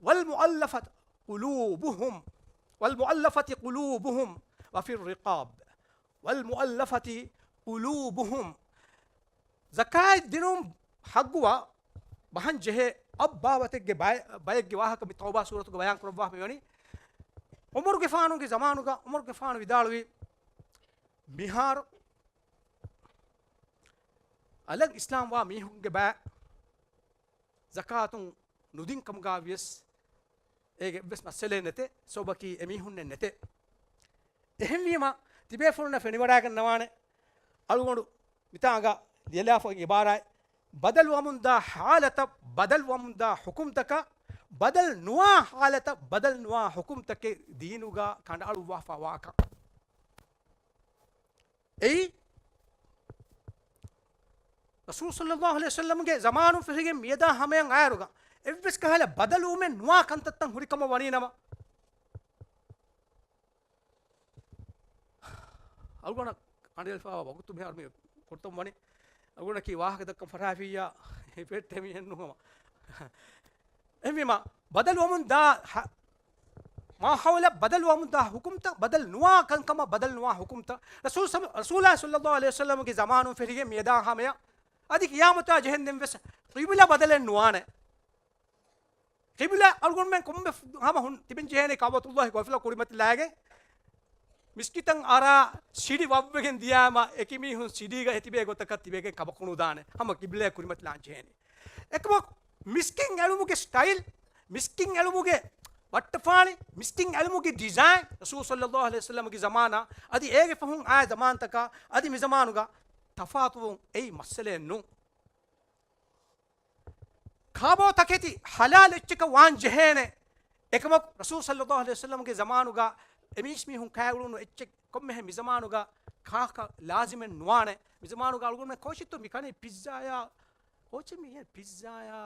والمؤلفة قلوبهم، والمؤلفة قلوبهم وفي الرقاب، والمؤلفة قلوبهم. ޒަކާތް ދިނުން ޙައްޤުވާ ބަހަން ޖެހޭ އަށް ބާވަތެއްގެ ބައެ-، ބައެއްގެ ވާހަކަ މި ތައުބާ ސޫރަތުގަ ބަޔާން ކުރައްވާފަ މިވަނީ. ޢުމަރުގެފާނުގެ ޒަމާނުގަ ޢުމަރުގެފާނު ވިދާޅުވީ، މިހާރު އަލަށް އިސްލާމްވާ މީހުންގެ ބައި ޒަކާތުން ނުދިން ކަމުގަ ވިޔަސް އޭގެ އެއްވެސް މައްސަލައެއް ނެތޭ. ސަބަބަކީ އެމީހުންނެއް ނެތޭ. އެހެންވީމަ، ތިބޭފުޅުންނަށް ފެނިވަޑައިގަންނަވާނެ، އަޅުގަނޑު މިތާނގަ ލިޔެލާފަ އިބާރާތް، ބަދަލުވަމުންދާ ހާލަތަށް ބަދަލުވަމުންދާ ޙުކުމްތަކަށް، ބަދަލު ނުވާ ހާލަތަށް ބަދަލު ނުވާ ޙުކުމްތަކެއް ދީނުގަ ކަނޑައަޅުއްވާފަ ވާކަން. އެއީ، ރަސޫލު ޞައްލައްލާހު ޢަލައިހި ވަސައްލަމްގެ ޒަމާނުން ފެށިގެން މިއަދާ ހަމަޔަށް އައިއިރުގަ، އެއްވެސް ކަހަލަ ބަދަލުވުމެއް ނުވާ ކަންތައްތައް ހުރި ކަމަށް ވަނީ ނަމަ، އަޅުގަނޑަށް ކަނޑައެޅިފައިވާ ވަގުތު މިހާރު މި ކޮށްތަން ވަނީ، އަޅުގަނޑަކީ ވާހަކަ ދައްކަން ފަށާފިއްޔާ ހިފެއްޓެ މީހެއް ނޫން ހަމަ. އެހެންވީމަ، ބަދަލުވަމުން ދާ ހަ-، މާހައުލަށް ބަދަލުވަމުން ދާ ޙުކުމްތައް، ބަދަލު ނުވާ ކަންކަމަށް ބަދަލު ނުވާ ޙުކުމްތައް، ރަސޫލު ޞަ-، ރަސޫލާ ޞައްލައްލާހު ޢަލައިހި ވަސައްލަމްގެ ޒަމާނުން ފެށިގެން މިއަދާ ހަމަޔަށް އަދި ޤިޔާމަތާ ޖެހެންދެން ވެސް ޤިބުލަ ބަދަލެއް ނުވާނެ. ޤިބުލަ އަޅުގަނޑުމެން ކޮންމެ ފު-، ހަމަ ހުން ތިބެން ޖެހޭނެ ކަޢުބަތުﷲ ގޮފިލަ ކުރިމަތިލާގެ މިސްކިތަށް އަރާ ސިޑި ވައްވެގެން ދިޔާމަ އެކި މީހުން ސިޑީގަ އެތިބޭ ގޮތަކަށް ތިބޭގެން ކަބަކުނުދާނެ. ހަމަ ޤިބުލައަށް ކުރިމަތިލާން ޖެހޭނެ. އެކަމަކު މިސްކިތް އެޅުމުގެ ސްޓައިލް، މިސްކިތް އެޅުމުގެ ވައްޓަފާޅި، މިސްކިތް އެޅުމުގެ ޑިޒައިން ރަސޫލު ޞައްލައްލާހު ޢަލައިހި ވަސައްލަމްގެ ޒަމާނާ އަދި އޭގެ ފަހުން އާ ޒަމާންތަކާ އަދި މިޒަމާނުގަ ތަފާތުވުން އެއީ މައްސަލައެއް ނޫން. ކާބޯ ތަކެތި ޙަލާލް އެއްޗަކަށް ވާން ޖެހޭނެ. އެކަމަކު ރަސޫލު ޞައްލައްލާހު ޢަލައިހި ވަސައްލަމްގެ ޒަމާނުގަ އެމީސް މީހުން ކާ އުޅުނު އެއްޗެއް ކޮންމެހެން މިޒަމާނުގަ ކާކަށް ލާޒިމެއް ނުވާނެ. މިޒަމާނުގަ އަޅުގަނޑުމެން ކޯޗެއްތޯ މިކަނީ ޕިއްޒާޔާ، ކޯޗެއް މިހެން ޕިއްޒާޔާ،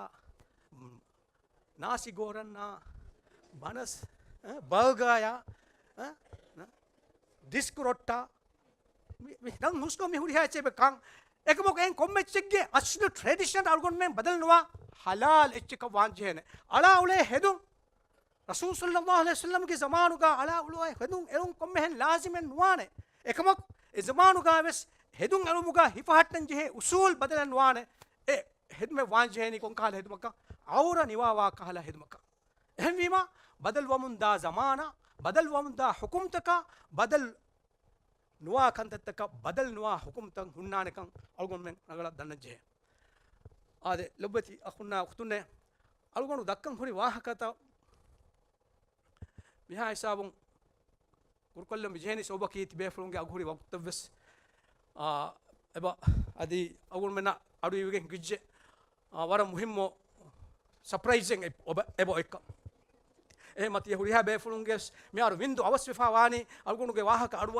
ނާސި ގޯރަންނާ، ބަނަސް، އަ، ބަރގާޔާ، އަ، ނަ-، ޑިސްކް ރޮއްޓާ، މި، މި ނަން ހުސްކޮށް މި ހުރިހާ އެއްޗެއް ކަން. އެކަމަކު އެހެން ކޮންމެ އެއްޗެއްގެ އަސްލު ޓްރެޑިޝަން އަޅުގަނޑުމެން ބަދަލު ނުވާ ޙަލާލް އެއްޗަކަށް ވާން ޖެހޭނެ. އަޅާ އުޅޭ ހެދުން ރަސޫލު ޞައްލައްލާހު ޢަލައިހި ވަސައްލަމްގެ ޒަމާނުގަ އަޅާ އުޅުވާ ހެދުން އެޅުން ކޮންމެހެން ލާޒިމެއް ނުވާނެ. އެކަމަކު އެ ޒަމާނުގަ ވެސް ހެދުން އެޅުމުގަ ހިފަހައްޓަން ޖެހޭ އުސޫލް ބަދަލެއް ނުވާނެ. އެ ހެދުމެއް ވާން ޖެހޭނީ ކޮން ކަހަލަ ހެދުމަކަށް؟ ޢައުރަ ނިވާވާ ކަހަލަ ހެދުމަކަށް. އެހެންވީމަ، ބަދަލުވަމުންދާ ޒަމާނާ، ބަދަލުވަމުންދާ ޙުކުމްތަކާ، ބަދަލު ނުވާ ކަންތައްތަކަށް، ބަދަލު ނުވާ ޙުކުމްތައް ހުންނާނެކަން އަޅުގަނޑުމެން ރަނގަޅަށް ދަންނަން ޖެހޭ. އާދެ، ލޮބުވެތި އަޚުންނާ އުޚްތުންނޭ، އަޅުގަނޑު ދައްކަން ހުރި ވާހަކަތައް މިހާ ހިސާބުން ކުރުކޮށްލަން މިޖެހެނީ ސަބަބަކީ ތިބޭފުޅުންގެ އަގުހުރި ވަގުތަށްވެސް، އާ، އެބަ އަދި އަޅުގަނޑުމެންނަށް އަޑުއިވިގެން ހިނގިއްޖެ، އާ، ވަރަށް މުހިއްމު ސަޕްރައިޒެއް އެ-، އޮބ-، އެބަ އޮތްކަން. އެހެންމަ ތިޔަ ހުރިހާ ބޭފުޅުންގެ ވެސް މިހާރު ވިންދު އަވަސްވެފަ ވާނީ އަޅުގަނޑުގެ ވާހަކަ އަޑު-،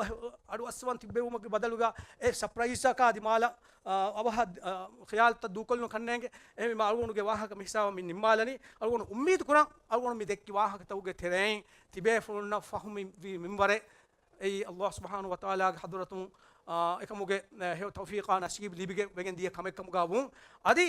އަޑުއައްސަވަން ތިއްބެވުމުގެ ބަދަލުގަ އެ ސަޕްރައިޒަކާ ދިމާލަށް، އާ، އަވަހަށް، އާ، ޚިޔާލުތައް ދޫކޮށްލުން ކަންނޭނގެ. އެހެންވީމަ އަޅުގަނޑުގެ ވާހަކަ މިހިސާބަށް މި ނިންމާލަނީ. އަޅުގަނޑު އުއްމީދު ކުރަން އަޅުގަނޑު މި ދެއްކި ވާހަކަތަކުގެ ތެރެއިން ތިބޭފުޅުންނަށް ފަހުމިވީ މިންވަރެއް އެއީ ﷲ ސުބްޙާނަހޫ ވަތަޢާލާގެ ޙަޟްރަތުން، އާ، އެކަމުގެ، އެ، ހެޔޮ ތައުފީޤާ ނަސީބު ލިބިގެ ވެގެން ދިޔަ ކަމެއް ކަމުގަ ވުން. އަދި،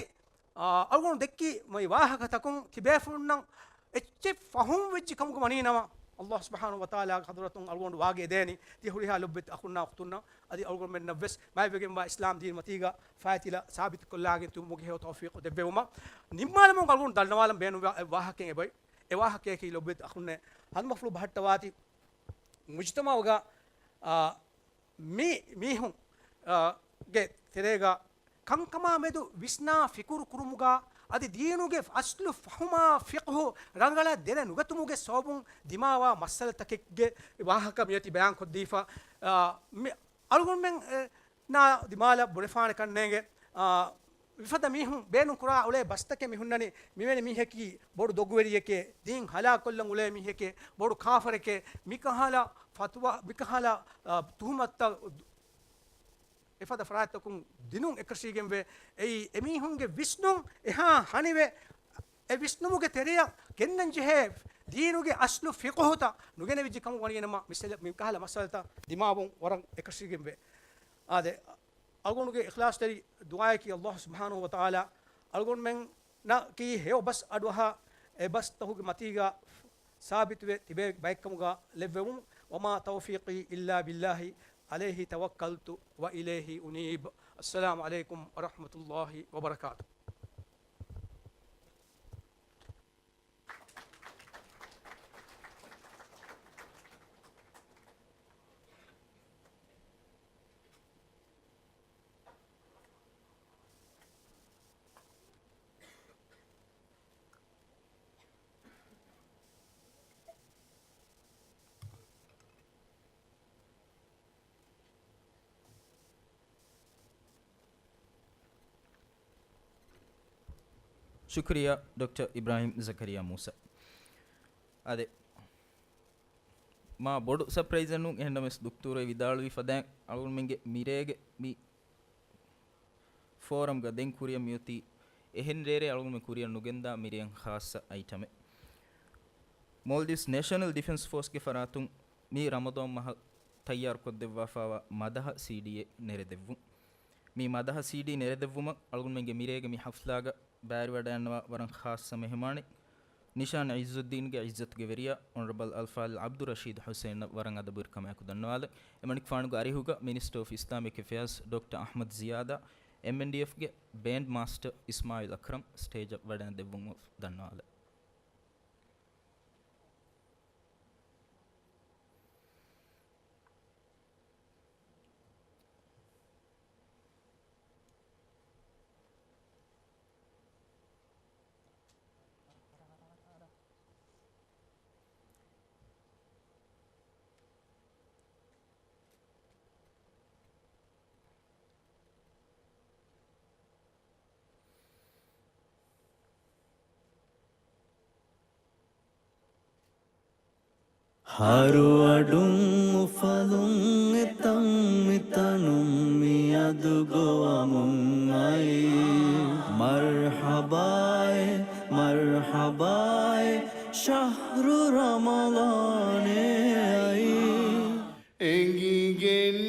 އާ، އަޅުގަނޑު ދެއްކި މި ވާހަކަތަކުން ތިބޭފުޅުންނަށް އެއްޗެއް ފަހުމް ވެއްޖެ ކަމުގަ ވަނީ ނަމަ، ﷲ ސުބްޙާނަހޫ ވަތަޢާލާގެ ޙަޟްރަތުން އަޅުގަނޑު ވާގި އެދޭނީ ތި ހުރިހާ ލޮބުވެތި އަޚުންނާ އުޚްތުންނަށް އަދި އަޅުގަނޑުމެންނަށް ވެސް މާތްވެގެންވާ އިސްލާމް ދީން މަތީގަ ފައިތިލަ ސާބިތުކޮށްލާގެން ތިބުމުގެ ހެޔޮ ތައުފީޤު ދެއްވެވުމަށް. ނިންމާލަމުން އަޅުގަނޑު ދަންނަވާލަން ބޭނުންވާ އެއް ވާހަކައެއް އެބައޮތް. އެ ވާހަކަޔަކީ ލޮބުވެތި އަޚުންނޭ، ހަނދުމަފުޅު ބަހައްޓަވާތި މުޖުތަމަޢުގަ، އާ، މި މީހުން، އާ، ގެ ތެރޭގަ ކަންކަމާ މެދު ވިސްނާ ފިކުރު ކުރުމުގަ އަދި ދީނުގެ އަސްލު ފަހުމާ ފިޤްހު ރަނގަޅަށް ދެރަ ނުގަތުމުގެ ސަބަބުން ދިމާވާ މައްސަލަތަކެއްގެ ވާހަކަ މިއޮތީ ބަޔާންކޮށްދީފަ، އާ، މި އަޅުގަނޑުމެން، އެ، ނާ ދިމާލަށް ބުނެފާނެ ކަންނޭނގެ، އާ، މިފަދަ މީހުން ބޭނުން ކުރާ އުޅޭ ބަސްތަކެއް މި ހުންނަނީ، މިވެނި މީހަކީ ބޮޑު ދޮގުވެރިއެކޭ، ދީން ހަލާކުކޮށްލަން އުޅޭ މީހެކޭ، ބޮޑު ކާފަރެކޭ، މިކަހަލަ ފަތުވާ، މިކަހަލަ، އާ، ތުހުމަތުތައް އެފަދަ ފަރާތްތަކުން ދިނުން އެކަށީގެންވޭ. އެއީ އެމީހުންގެ ވިސްނުން އެހާ ހަނިވެ، އެ ވިސްނުމުގެ ތެރެއަށް ގެންނަން ޖެހޭ ދީނުގެ އަސްލު ފިޤުހުތައް ނުގެނެވިއްޖެ ކަމަށް ވަނީނަމަ، މިސަލަ-، މިކަހަލަ މައްސަލަތައް ދިމާވުން ވަރަށް އެކަށީގެންވޭ. އާދެ، އަޅުގަނޑުގެ އިޚްލާޞްތެރި ދުޢާއަކީ ﷲ ސުބްޙާނަހޫ ވަތަޢާލާ އަޅުގަނޑުމެންނަކީ ހެޔޮ ބަސް އަޑުއަހާ، އެ ބަސްތަކުގެ މަތީގަ ސާބިތުވެ ތިބޭ ބައެއްކަމުގަ ލެއްވެވުން. وما توفيقي إلا بالله عليه توكلت وإليه أنيب. السلام عليكم ورحمة الله وبركاته. ޝުކުރިއްޔާ ޑޮކްޓަރ އިބްރާހިމް ޒަކަރިއްޔާ މޫސާ. އާދެ، މާ ބޮޑު ސަޕްރައިޒެއް ނޫން، އެހެންނަމަވެސް ދުކްތޫރު ވިދާޅުވި ފަދައިން އަޅުގަނޑުމެންގެ މިރޭގެ މި ފޯރަމްގަ ދެން ކުރިއަށް މިއޮތީ އެހެން ރޭރޭ އަޅުގަނޑުމެން ކުރިއަށް ނުގެންދާ މިރޭން ޚާއްޞަ އައިޓަމެއް. މޯލްޑިވްސް ނޭޝަނަލް ޑިފެންސް ފޯސްގެ ފަރާތުން މި ރަމަޟާން މަހަށް ތައްޔާރުކޮށްދެއްވާފާވާ މަދަހަ ސީޑީއެއް ނެރެދެއްވުން. މި މަދަހަ ސީޑީ ނެރެދެއްވުމަށް އަޅުގަނޑުމެންގެ މިރޭގެ މި ހަފްލާގަ ބައިވެރިވަޑައިގަންނަވާ ވަރަށް ޚާއްޞަ މެހެމާނެއް ނިޝާން ޢިއްޒުއްދީންގެ ޢިއްޒަތުގެ ވެރިޔާ އޮނަރަބަލް އަލްފާޟިލް ޢަބްދުއްރަޝީދު ޙުސައިނަށް ވަރަށް އަދަބުވެރިކަމާއެކު ދަންނަވާލަން. އެމަނިކުފާނުގެ އަރިހުގަ މިނިސްޓަރ އޮފް އިސްލާމިކް އެފެއާޒް ޑޮކްޓަރ އަޙްމަދު ޒިޔާދާ، އެމްއެންޑީއެފްގެ ބޭންޑް މާސްޓަރ އިސްމާޢީލް އަކްރަމް ސްޓޭޖަށް ވަޑައިގެން ދެއްވުން އޮތް ދަންނަވާލަން. ހަރުއަޑުން އުފަލުން އެތަން މިތަނުން މިއަދު ގޮވަމުން އައީ. މަރްޙަބާއޭ، މަރްޙަބާއޭ، ޝަހްރު ރަމަޟާނޭ އައީ. އެނގިގެންނުވާ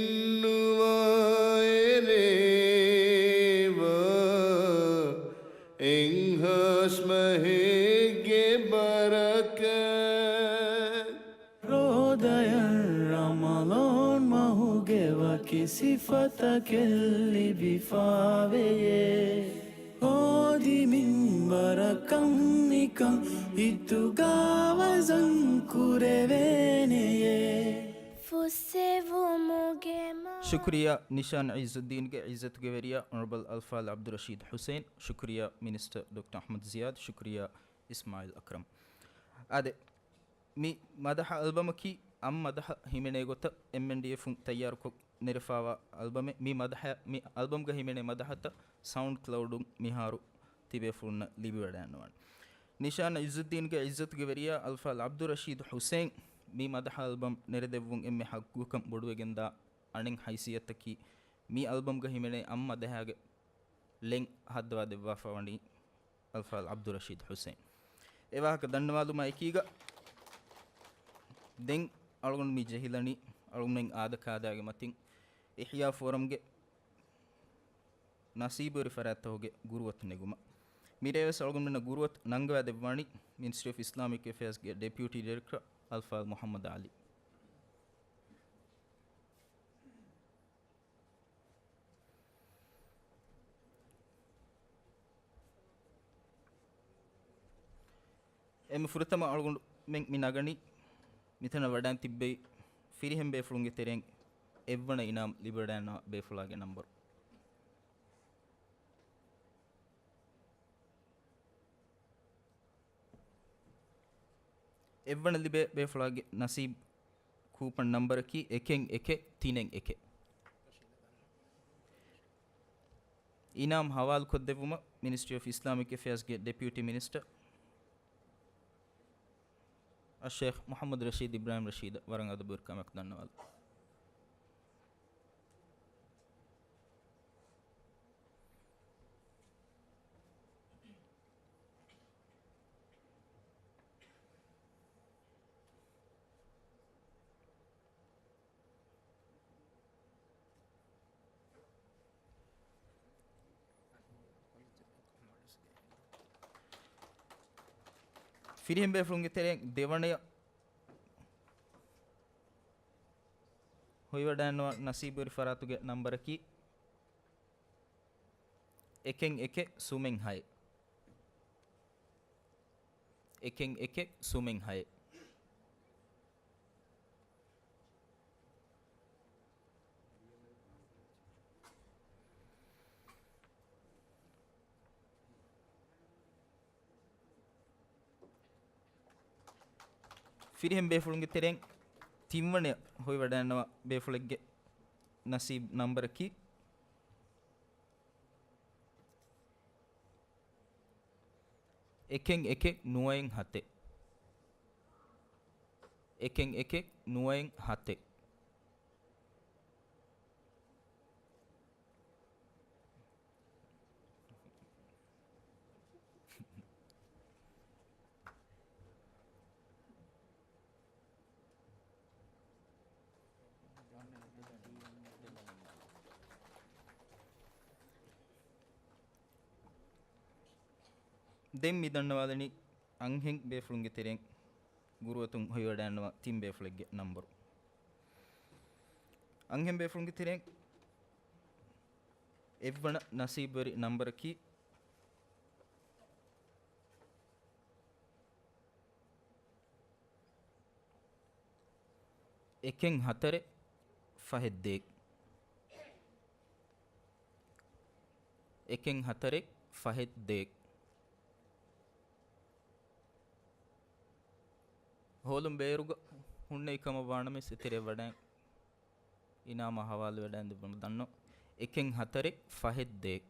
އެރޭވާ އެއްހާސް މަހެއްގެ ބަރަކާތް. ރޯދަޔަށް ރަމަޟާން މަހުގެ ވަކި ސިފަތަކެއް ލިބިފާވެޔޭ. ހޯދި މިންވަރަކަށް މިކަން ހިތުގަ ވަޒަން ކުރެވޭނެޔޭ. ފުއްސެވުމުގެ މާ- ޝުކުރިއްޔާ ނިޝާން ޢިއްޒުއްދީންގެ ޢިއްޒަތުގެ ވެރިޔާ އޮނަރަބަލް އަލްފާޟިލް ޢަބްދުއްރަޝީދު ޙުސައިން، ޝުކުރިއްޔާ މިނިސްޓަރ ޑޮކްޓަރ އަޙްމަދު ޒިޔާދު، ޝުކުރިއްޔާ އިސްމާޢީލް އަކްރަމް. އާދެ، މި މަދަހަ އަލްބަމަކީ އަށް މަދަހަ ހިމެނޭ ގޮތަށް އެމްއެންޑީއެފުން ތައްޔާރުކޮށް ނެރެފާވާ އަލްބަމެއް. މި މަދަހަ، މި އަލްބަމްގަ ހިމެނޭ މަދަހަތައް ސައުންޑް ކްލައުޑުން މިހާރު ތިބޭފުޅުންނަށް ލިބިވަޑައިގަންނަވާނެ. ނިޝާން ޢިއްޒުއްދީންގެ ޢިއްޒަތުގެ ވެރިޔާ އަލްފާޟިލް ޢަބްދުއްރަޝީދު ޙުސައިން މި މަދަހަ އަލްބަމް ނެރެދެއްވުން އެންމެ ޙައްޤުކަން ބޮޑުވެގެންދާ އަނެއް ހައިސިއްޔަތަކީ މި އަލްބަމްގަ ހިމެނޭ އަށް މަދަހާގެ ޅެން ހައްދަވާ ދެއްވާފަ ވަނީ އަލްފާޟިލް ޢަބްދުއްރަޝީދު ޙުސައިން. އެ ވާހަކަ ދަންނަވާލުމާ އެކީގަ، ދެން އަޅުގަނޑު މި ޖެހިލަނީ އަޅުގަނޑުމެން އާދަކާދައިގެ މަތިން އިޙްޔާ ފޯރަމްގެ ނަސީބުވެރި ފަރާތްތަކުގެ ގުރުއަތު ނެގުމަށް. މިރޭވެސް އަޅުގަނޑުމެންނަށް ގުރުއަތު ނަންގަވާ ދެއްވާނީ މިނިސްޓްރީ އޮފް އިސްލާމިކް އެފެއާޒްގެ ޑެޕިއުޓީ ޑިރެކްޓަރ އަލްފާޟިލް މުޙައްމަދު ޢަލީ. އެންމެ ފުރަތަމަ އަޅުގަނޑުމެން މި ނަގަނީ މިތަނަށް ވަޑައިން ތިއްބެވި ފިރިހެން ބޭފުޅުންގެ ތެރެއިން އެއްވަނަ އިނާމް ލިބިވަޑައިގަންނަވާ ބޭފުޅާގެ ނަންބަރު. އެއްވަނަ ލިބޭ ބޭފުޅާގެ ނަސީބު ކޫޕަން ނަންބަރަކީ އެކެއް އެކެއް ތިނެއް އެކެއް. އިނާމް ހަވާލުކޮށްދެއްވުމަށް މިނިސްޓްރީ އޮފް އިސްލާމިކް އެފެއާޒްގެ ޑެޕިއުޓީ މިނިސްޓަރ އައްޝޭޚް މުޙައްމަދު ރަޝީދު އިބްރާހިމް ރަޝީދަށް ވަރަށް އަދަބުވެރިކަމާއެކު ދަންނަވާލަން. ފިރިހެން ބޭފުޅުންގެ ތެރެއިން ދެވަނަޔަށް ހޮވިވަޑައިގަންނަވާ ނަސީބުވެރި ފަރާތުގެ ނަންބަރަކީ އެކެއް އެކެއް ސުމެއް ހައެއް. އެކެއް އެކެއް ސުމެއް ހައެއް. ފިރިހެން ބޭފުޅުންގެ ތެރެއިން ތިންވަނަޔަށް ހޮވިވަޑައިގަންނަވާ ބޭފުޅެއްގެ ނަސީބު ނަންބަރަކީ އެކެއް އެކެއް ނުވައެއް ހަތެއް. އެކެއް އެކެއް ނުވައެއް ހަތެއް. ދެން މި ދަންނަވާލަނީ އަންހެން ބޭފުޅުންގެ ތެރެއިން ގުރުއަތުން ހޮވިވަޑައިގަންނަވާ ތިން ބޭފުޅެއްގެ ނަންބަރު. އަންހެން ބޭފުޅުންގެ ތެރެއިން އެއްވަނަ ނަސީބުވެރި ނަންބަރަކީ އެކެއް ހަތަރެއް ފަހެއް ދޭއް. އެކެއް ހަތަރެއް ފަހެއް ދޭއް. ހޯލުން ބޭރުގަ ހުންނެވި ކަމަށް ވާނަމަވެސް އެތެރެއަށް ވަޑައި އިނާމާ ހަވާލުވެވަޑައިގެން ދެއްވަން ދަންނަވަން. އެކެއް ހަތަރެއް ފަހެއް ދޭއް.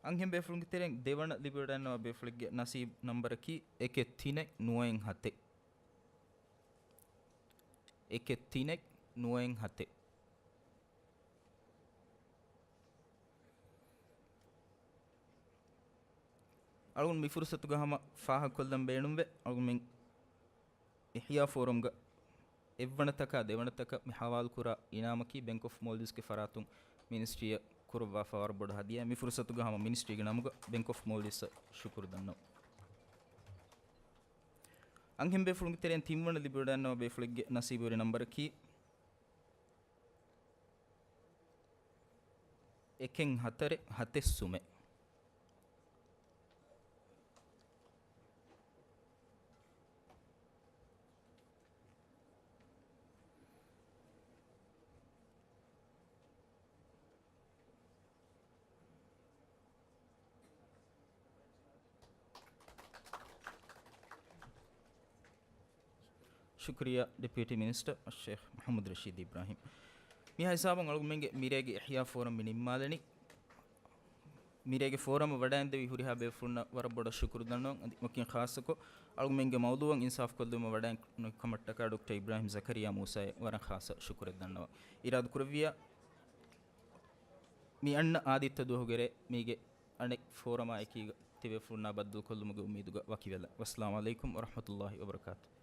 އަންހެން ބޭފުޅުންގެ ތެރެއިން ދެވަނަ ލިބިވަޑައިގަންނަވާ ބޭފުޅެއްގެ ނަސީބު ނަންބަރަކީ އެކެއް ތިނެއް ނުވައެއް ހަތެއް. އެކެއް ތިނެއް ނުވައެއް ހަތެއް. އަޅުގަނޑު މި ފުރުސަތުގަ ހަމަ ފާހަގަކޮށްލަން ބޭނުންވޭ، އަޅުގަނޑުމެން އިޙްޔާ ފޯރަމްގަ އެއްވަނަތަކާ ދެވަނަތަކަށް މި ހަވާލުކުރާ އިނާމަކީ ބެންކް އޮފް މޯލްޑިވްސްގެ ފަރާތުން މިނިސްޓްރީއަށް ކުރައްވާފަ ވަރަށް ބޮޑު ހަދިޔާ. މި ފުރުސަތުގަ ހަމަ މިނިސްޓްރީގެ ނަމުގަ ބެންކް އޮފް މޯލްޑިވްސްއަށް ޝުކުރު ދަންނަވަން. އަންހެން ބޭފުޅުންގެ ތެރެއިން ތިންވަނަ ލިބިވަޑައިގަންނަވާ ބޭފުޅެއްގެ ނަސީބުވެރި ނަންބަރަކީ އެކެއް ހަތަރެއް ހަތެއް ސުމެއް. ޝުކުރިއްޔާ ޑެޕިއުޓީ މިނިސްޓަރ ޝޭޚް މުޙައްމަދު ރަޝީދު އިބްރާހީމް. މިހާ ހިސާބުން އަޅުގަނޑުމެންގެ މިރޭގެ އިޙްޔާ ފޯރަމް މި ނިންމާލަނީ. މިރޭގެ ފޯރަމަށް ވަޑައިގެންދެވި ހުރިހާ ބޭފުޅުންނަށް ވަރަށް ބޮޑަށް ޝުކުރު ދަންނަވަން. އަދި ވަކިން ޚާއްޞަކޮށް އަޅުގަނޑުމެންގެ މައުޟޫޢަށް އިންސާފު ކޮށްލުމަށް ވަޑައިގެން ކަމަށްޓަކާ ޑޮކްޓަރ އިބްރާހީމް ޒަކަރިޔާ މޫސާއަށް ވަރަށް ޚާއްޞަ ޝުކުރެއް ދަންނަވަން. އިރާދަ ކުރެއްވިއްޔާ މި އަންނަ އާދިއްތަ ދުވަހުގެ ރޭ މީގެ އަނެއް ފޯރަމާ އެކީގަ ތިބޭފުޅުންނާ ބައްދަލުކޮށްލުމުގެ އުއްމީދުގަ ވަކިވެލަން. ވައްސަލާމު ޢަލައިކުމް ވަރަޙްމަތުﷲި ވަބަރަކާތުހު.